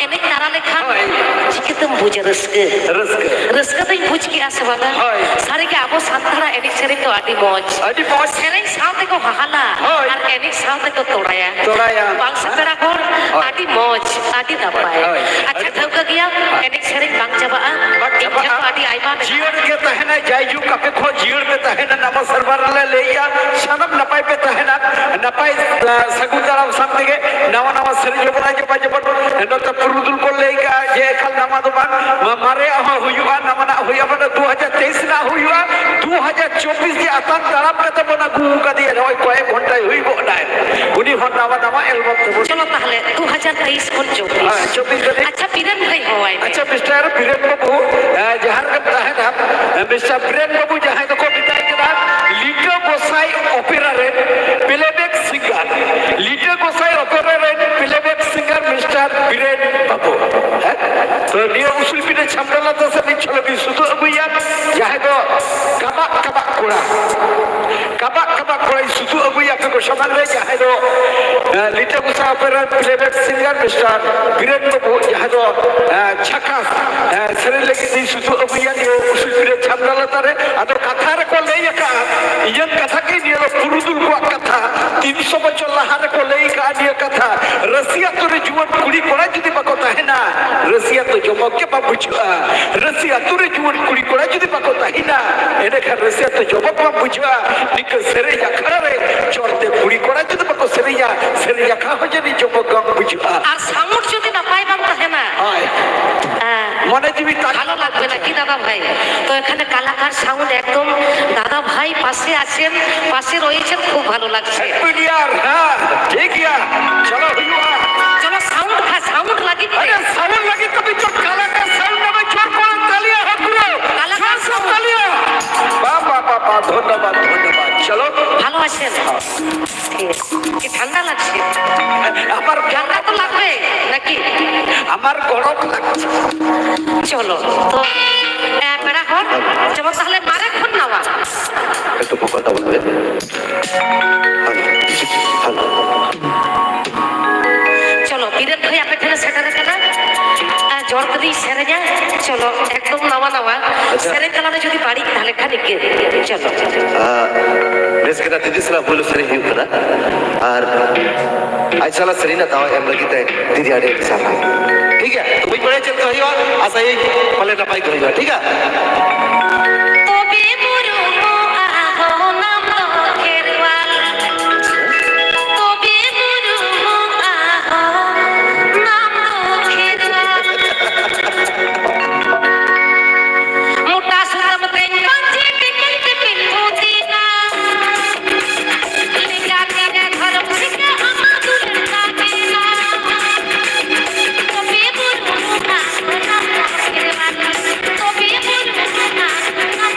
ᱮᱱᱮᱡ ᱛᱟᱨᱟ ᱞᱮᱠᱷᱟᱱ ᱦᱳᱭ᱾ ᱪᱤᱠᱟᱹᱛᱮᱢ ᱵᱩᱡᱟ ᱨᱟᱹᱥᱠᱟᱹ? ᱨᱟᱹᱥᱠᱟᱹ᱾ ᱨᱟᱹᱥᱠᱟᱹ ᱫᱚᱧ ᱵᱩᱡᱽ ᱠᱮᱜᱼᱟ ᱥᱮ ᱵᱟᱝᱟ? ᱦᱳᱭ᱾ ᱥᱟᱹᱨᱤᱜᱮ ᱟᱵᱚ ᱥᱟᱱᱛᱟᱲᱟᱜ ᱮᱱᱮᱡ ᱥᱮᱨᱮᱧ ᱫᱚ ᱟᱹᱰᱤ ᱢᱚᱡᱽ᱾ ᱟᱹᱰᱤ ᱢᱚᱡᱽ᱾ ᱥᱮᱨᱮᱧ ᱥᱟᱶ ᱛᱮᱠᱚ ᱦᱟᱦᱟᱞᱟ ᱦᱳᱭ᱾ ᱟᱨ ᱮᱱᱮᱡ ᱥᱟᱶ ᱛᱮᱠᱚ ᱛᱚᱲᱟᱭᱟ᱾ ᱛᱚᱲᱟᱭᱟ᱾ ᱵᱟᱝ ᱥᱮ ᱯᱮᱲᱟ ᱦᱚᱲ? ᱦᱳᱭ᱾ ᱟᱹᱰᱤ ᱢᱚᱡᱽ, ᱟᱹᱰᱤ ᱱᱟᱯᱟᱭ᱾ ᱦᱳᱭ᱾ ᱟᱪᱪᱷᱟ, ᱴᱷᱟᱹᱣᱠᱟᱹ ᱜᱮᱭᱟ, ᱮᱱᱮᱡ ᱥᱮᱨᱮᱧ ᱵᱟᱝ ᱪᱟᱵᱟᱜᱼᱟ᱾ ᱵᱟᱝ ᱤᱧ ᱴᱷᱮᱱ ᱫᱚ ᱪᱟᱵᱟᱜᱼᱟ᱾ ᱟᱹᱰᱤ ᱟᱭᱢᱟ ᱢᱮᱱᱟᱜᱼᱟ᱾ ᱡᱤᱭᱟᱹᱲ ᱜᱮ ᱛᱟᱦᱮᱱᱟ, ᱡᱟᱭᱡᱩᱜᱽ ᱟᱯᱮ ᱠᱚ ᱡᱤᱭᱟᱹᱲ ᱯᱮ ᱛᱟᱦᱮᱱᱟ, ᱱᱟᱣᱟ ᱥᱮᱨᱢᱟ ᱨᱮᱞᱮ ᱞᱟᱹᱭᱮᱜᱼᱟ, ᱥᱟᱱᱟᱢ ᱱᱟᱯᱟᱭ ᱯᱮ ᱛᱟᱦᱮᱱᱟ, ᱱᱟᱯᱟᱭ, ᱟ, ᱥᱟᱹᱜᱩᱱ ᱫᱟᱨᱟᱢ ᱥᱟᱶ ᱛᱮᱜᱮ ᱱᱟᱣᱟ ᱱᱟᱣᱟ ᱥᱮᱨᱮᱧ ᱦᱚᱸᱵᱚᱱ ᱟᱸᱡᱚᱢᱟ, ᱡᱮᱢᱚᱱ ᱱᱚᱛᱮ ᱯᱩᱨᱩᱫᱷᱩᱞ ᱠᱚ ᱞᱟᱹᱭ ᱠᱟᱜᱼᱟ ᱡᱮ ᱮᱠᱟᱞ ᱱᱟᱣᱟ ᱫᱚ ᱵᱟᱝ, ᱢᱟ-, ᱢᱟᱨᱮᱭᱟᱜ ᱦᱚᱸ ᱦᱩᱭᱩᱜᱼᱟ, ᱱᱟᱣᱟᱱᱟᱜ ᱦᱩᱭᱩᱜᱼᱟ, ᱢᱟᱱᱮ ᱫᱩ ᱦᱟᱡᱟᱨ ᱛᱮᱭᱤᱥ ᱨᱮᱱᱟᱜ ᱦᱩᱭᱩᱜᱼᱟ, ᱫᱩ ᱦᱟᱡᱟᱨ ᱪᱚᱵᱵᱤᱥ ᱡᱮ ᱟᱛᱟᱝ ᱫᱟᱨᱟᱢ ᱠᱟᱛᱮ ᱵᱚᱱ ᱟᱹᱜᱩ ᱟᱠᱟᱫᱮᱭᱟ, ᱱᱚᱜᱼᱚᱭ ᱠᱚᱭᱮᱠ ᱜᱷᱚᱱᱴᱟᱭ ᱦᱩᱭ ᱜᱚᱫ ᱮᱱᱟᱭ, ᱩᱱᱤ ᱦᱚᱸ ᱱᱟᱣᱟ ᱱᱟᱣᱟ ᱮᱞᱵᱟᱢ ᱛᱮᱵᱚᱱ ᱪᱚᱞᱚ ᱛᱟᱦᱞᱮ ᱫᱩ ᱦᱟᱡᱟᱨ ᱛᱮᱭᱤᱥ ᱠᱷᱚᱱ ᱪᱚᱵᱵᱤᱥ᱾ ᱦᱮᱸ, ᱪᱚᱵᱵᱤᱥ ᱫᱷᱟᱹᱵᱤᱡ᱾ ᱟᱪᱪᱷᱟ, ᱵᱤᱨᱮᱱ ᱵᱷᱟᱹᱭ ᱦᱚᱦᱚᱣᱟᱭ ᱢᱮ᱾ ᱟᱪᱪᱷᱟ, ᱢᱤᱥᱴᱟᱨ ᱵᱤᱨᱮᱱ ᱵᱟᱹᱵᱩ, ᱮ, ᱡᱟᱦᱟᱸ ᱨᱮᱜᱮᱢ ᱛᱟᱦᱮᱱᱟ, ᱮ, ᱢᱤᱥᱴᱟᱨ ᱵᱤᱨᱮᱱ ᱵᱟᱹᱵᱩ, ᱡᱟᱦᱟᱸᱭ ᱫᱚᱠᱚ ᱢᱮᱛᱟᱭ ᱠᱟᱱᱟ ᱞᱤᱴᱟᱹ ᱜᱚᱸᱥᱟᱭ ᱚᱯᱮᱨᱟ ᱨᱮᱱ ᱯᱞᱮᱵᱮᱠ ᱥᱤᱝᱜᱟᱨ, ᱞᱤᱴᱟᱹ ᱜᱚᱸᱥᱟᱭ ᱚᱯᱮᱨᱟ ᱨᱮᱱ ᱯᱞᱮᱵᱮᱠ ᱥᱤᱝᱜᱟᱨ ᱢᱤᱥᱴᱟᱨ ᱵᱤᱨᱮᱱ ᱵᱟᱹᱵᱩ᱾ ᱦᱮᱸ? ᱛᱚ, ᱱᱤᱭᱟᱹ ᱩᱥᱩᱞ ᱯᱤᱸᱰᱟᱹ ᱪᱷᱟᱢᱰᱟ ᱞᱟᱛᱟᱨ ᱥᱮᱫ ᱢᱤᱫ ᱡᱷᱚᱞᱚᱠ ᱤᱧ ᱥᱩᱫᱩ ᱟᱹᱜᱩᱭᱟ, ᱡᱟᱦᱟᱸᱭ ᱫᱚ ᱠᱟᱵᱟᱜ ᱠᱟᱵᱟᱜ ᱠᱚᱲᱟ, ᱠᱟᱵᱟᱜ ᱠᱟᱵᱟᱜ ᱠᱚᱲᱟᱭ ᱥᱩᱫᱩ ᱟᱹᱜᱩᱭᱟ ᱟᱯᱮ ᱠᱚ ᱥᱟᱢᱟᱝ ᱨᱮ, ᱡᱟᱦᱟᱸᱭ ᱫᱚ, ᱮ, ᱞᱤᱴᱟᱹ ᱜᱚᱸᱥᱟᱭ ᱚᱯᱮᱨᱟ ᱨᱮᱱ ᱯᱞᱮᱵᱮᱠ ᱥᱤᱝᱜᱟᱨ ᱢᱤᱥᱴᱟᱨ ᱵᱤᱨᱮᱱ ᱵᱟᱹᱵᱩ, ᱡᱟᱦᱟᱸᱭ ᱫᱚ, ᱮ, ᱡᱷᱟᱠᱟᱥ, ᱮ, ᱥᱮᱨᱮᱧ ᱞᱟᱹᱜᱤᱫ ᱤᱧ ᱥᱩᱫᱩ ᱟᱹᱜᱩᱭᱟ ᱱᱤᱭᱟᱹ ᱩᱥᱩᱞ ᱯᱤᱸᱰᱟᱹ ᱪᱷᱟᱢᱰᱟ ᱞᱟᱛᱟᱨ ᱨᱮ᱾ ᱟᱫᱚ ᱠᱟᱛᱷᱟ ᱨᱮᱠᱚ ᱞᱟᱹᱭ ᱟᱠᱟᱫᱼᱟ, ᱤᱧᱟᱹᱝ ᱠᱟᱛᱷᱟ ᱜᱮ, ᱱᱤᱭᱟᱹ ᱫᱚ ᱯᱩᱨᱩᱫᱷᱩᱞ ᱠᱚᱣᱟᱜ ᱠᱟᱛᱷᱟ, ᱛᱤᱱᱥᱚ ᱵᱚᱪᱷᱚᱨ ᱞᱟᱦᱟ ᱨᱮᱠᱚ ᱞᱟᱹᱭ ᱟᱠᱟᱫᱼᱟ ᱱᱤᱭᱟᱹ ᱠᱟᱛᱷᱟ, ᱨᱟᱹᱥᱤ ᱟᱹᱛᱩ ᱨᱮ ᱡᱩᱣᱟᱹᱱ ᱠᱩᱲᱤ ᱠᱚᱲᱟ ᱡᱩᱫᱤ ᱵᱟᱠᱚ ᱛᱟᱦᱮᱱᱟ, ᱨᱟᱹᱥᱤ ᱟᱹᱛᱩ ᱡᱚᱢᱚᱠ ᱜᱮ ᱵᱟᱝ ᱵᱩᱡᱷᱟᱹᱜᱼᱟ᱾ ᱨᱟᱹᱥᱤ ᱟᱹᱛᱩ ᱨᱮ ᱡᱩᱣᱟᱹᱱ ᱠᱩᱲᱤ ᱠᱚᱲᱟ ᱡᱩᱫᱤ ᱵᱟᱠᱚ ᱛᱟᱦᱮᱱᱟ, ᱮᱸᱰᱮᱠᱷᱟᱱ ᱨᱟᱹᱥᱤ ᱟᱹᱛᱩ ᱡᱚᱢᱚᱠ ᱵᱟᱝ ᱵᱩᱡᱷᱟᱹᱜᱼᱟ᱾ ᱱᱤᱝᱠᱟᱹ ᱥᱮᱨᱮᱧ ᱟᱠᱷᱲᱟ ᱨᱮ ᱪᱚᱲᱛᱮ ᱠᱩᱲᱤ ᱠᱚᱲᱟ ᱡᱩᱫᱤ ᱵᱟᱠᱚ ᱥᱮᱨᱮᱧᱟ, ᱥᱮᱨᱮᱧ ᱟᱠᱷᱲᱟ ᱦᱚᱸ ᱡᱟᱹᱱᱤᱡ ᱡᱚᱢᱚᱠ ᱵᱟᱝ ᱵᱩᱡᱷᱟᱹᱜᱼᱟ᱾ ᱟᱨ sound ᱡᱩᱫᱤ ᱱᱟᱯᱟᱭ ᱵᱟᱝ ᱛᱟᱦᱮᱱᱟ, ᱦᱳᱭ᱾ ᱦᱮᱸ᱾ ᱢᱚᱱᱮ ᱡᱤᱣᱤ ᱛᱟᱞ ᱵᱷᱟᱞᱚ ᱞᱟᱜᱽᱵᱮ ᱱᱟ ᱠᱤ ᱫᱟᱫᱟ ᱵᱷᱟᱭ? তো এখানে কালাকার সাউন্ড একদম দাদা ভাই পাশে আছেন, পাশে রয়েছেন, খুব ভালো লাগছে। হ্যাপি নিউ ইয়ার, হ্যাঁ, ঠিক গিয়া, চলো হুইয়া। চলো সাউন্ড খা, সাউন্ড লাগি। আরে সাউন্ড লাগি তো বিচো কালাকার সাউন্ড নামে জোর করে তালিয়া হাত তুলো। কালাকার জোর করে সাউন্ড। তালিয়া। বাহ, বাহ, বাহ, বাহ, ধন্যবাদ, ধন্যবাদ। চলো। ভালো আছেন? ঠিক আছে। কি ঠান্ডা লাগছে? আমার ঠান্ডা তো লাগবে নাকি? আমার গরম লাগছে। চলো তো, এ, পেড়া হন, যেমন তাহলে মারে খুন নাওয়া। একটু কথা বলবে। Hello, hello. চলো, বিরেন ভাই আপনার ঠারে সেটা রেখে দেন। ᱪᱚᱲ ᱛᱮᱞᱤᱧ ᱥᱮᱨᱮᱧᱟ᱾ ᱪᱚᱞᱚ, ᱮᱠᱫᱚᱢ ᱱᱟᱣᱟ ᱱᱟᱣᱟ᱾ ᱟᱪᱪᱷᱟ᱾ ᱥᱮᱨᱮᱧ ᱛᱟᱞᱟᱨᱮ ᱡᱩᱫᱤ ᱵᱟᱹᱲᱤᱡ, ᱛᱟᱦᱞᱮ ᱠᱷᱟᱱ ᱤᱱᱠᱟᱹ᱾ ᱪᱚᱞᱚ᱾ ᱟᱨ ᱵᱮᱥ ᱠᱟᱛᱷᱟ, ᱫᱤᱫᱤ ᱥᱟᱞᱟᱜ ᱯᱳᱭᱞᱳ ᱥᱮᱨᱮᱧ ᱦᱩᱭᱩᱜ ᱠᱟᱱᱟ᱾ ᱟᱨ ᱟᱡ ᱥᱟᱞᱟᱜ ᱥᱮᱨᱮᱧ ᱨᱮᱱᱟᱜ ᱫᱟᱣ ᱮᱢ ᱞᱟᱹᱜᱤᱫ ᱛᱮ ᱫᱤᱫᱤ ᱟᱹᱰᱤ ᱟᱹᱰᱤ ᱥᱟᱨᱦᱟᱣ᱾ ᱴᱷᱤᱠ ᱜᱮᱭᱟ, ᱛᱚ ᱵᱟᱹᱧ ᱵᱟᱲᱟᱭᱟ ᱪᱮᱫ ᱠᱚ ᱦᱩᱭᱩᱜᱼᱟ, ᱟᱥᱟᱭᱟᱹᱧ ᱯᱟᱞᱮ ᱱᱟᱯᱟᱭ ᱜᱮ ᱦᱩᱭᱩᱜᱼᱟ᱾ ᱴᱷᱤᱠ ᱜᱮᱭᱟ? ᱛᱚᱵᱮ ᱵᱩᱨᱩᱢᱚᱜᱼᱟ ᱦᱚᱱᱟᱢ ᱫᱚ ᱠᱷᱮᱨᱣᱟᱞ᱾ ᱛᱚᱵᱮ ᱵᱩᱨᱩᱢᱚᱜᱼᱟ ᱦᱚᱱᱟᱢ ᱫᱚ ᱠᱷᱮᱨᱣᱟᱞ᱾ ᱢᱚᱴᱟ ᱥᱩᱛᱟᱹᱢ ᱛᱮᱧ ᱯᱟᱹᱧᱪᱤ ᱴᱤᱯᱤᱞ ᱴᱤᱯᱤᱞ ᱯᱩᱛᱤᱱᱟ᱾ ᱞᱮᱸᱜᱟ ᱛᱤᱨᱮ ᱫᱷᱚᱨᱚᱢ ᱥᱤᱠᱟᱹ ᱟᱢᱟᱜ ᱫᱩᱞᱟᱹᱲ ᱛᱟᱵᱮᱱᱟ᱾ ᱛᱚᱵᱮ ᱵᱩᱨᱩᱢᱚᱜᱼᱟ ᱦᱚᱱᱟᱢ ᱫᱚ ᱠᱷᱮᱨᱣᱟᱞ᱾ ᱛᱚᱵᱮ ᱵᱩᱨᱩᱢᱚᱜᱼᱟ ᱦᱚᱱᱟᱢ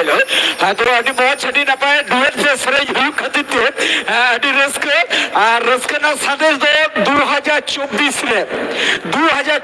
ᱦᱮᱸ, ᱛᱚᱵᱮ ᱟᱹᱰᱤ ᱢᱚᱡᱽ, ᱟᱹᱰᱤ ᱱᱟᱯᱟᱭ duet ᱥᱮ ᱥᱮᱨᱮᱧ ᱦᱩᱭᱩᱜ ᱠᱷᱟᱹᱛᱤᱨ ᱛᱮ, ᱦᱮᱸ, ᱟᱹᱰᱤ ᱨᱟᱹᱥᱠᱟᱹ᱾ ᱟᱨ ᱨᱟᱹᱥᱠᱟᱹ ᱨᱮᱱᱟᱜ ᱥᱟᱸᱫᱮᱥ ᱫᱚ ᱫᱩ ᱦᱟᱡᱟᱨ ᱪᱚᱵᱵᱤᱥ ᱨᱮ, ᱫᱩ ᱦᱟᱡᱟᱨ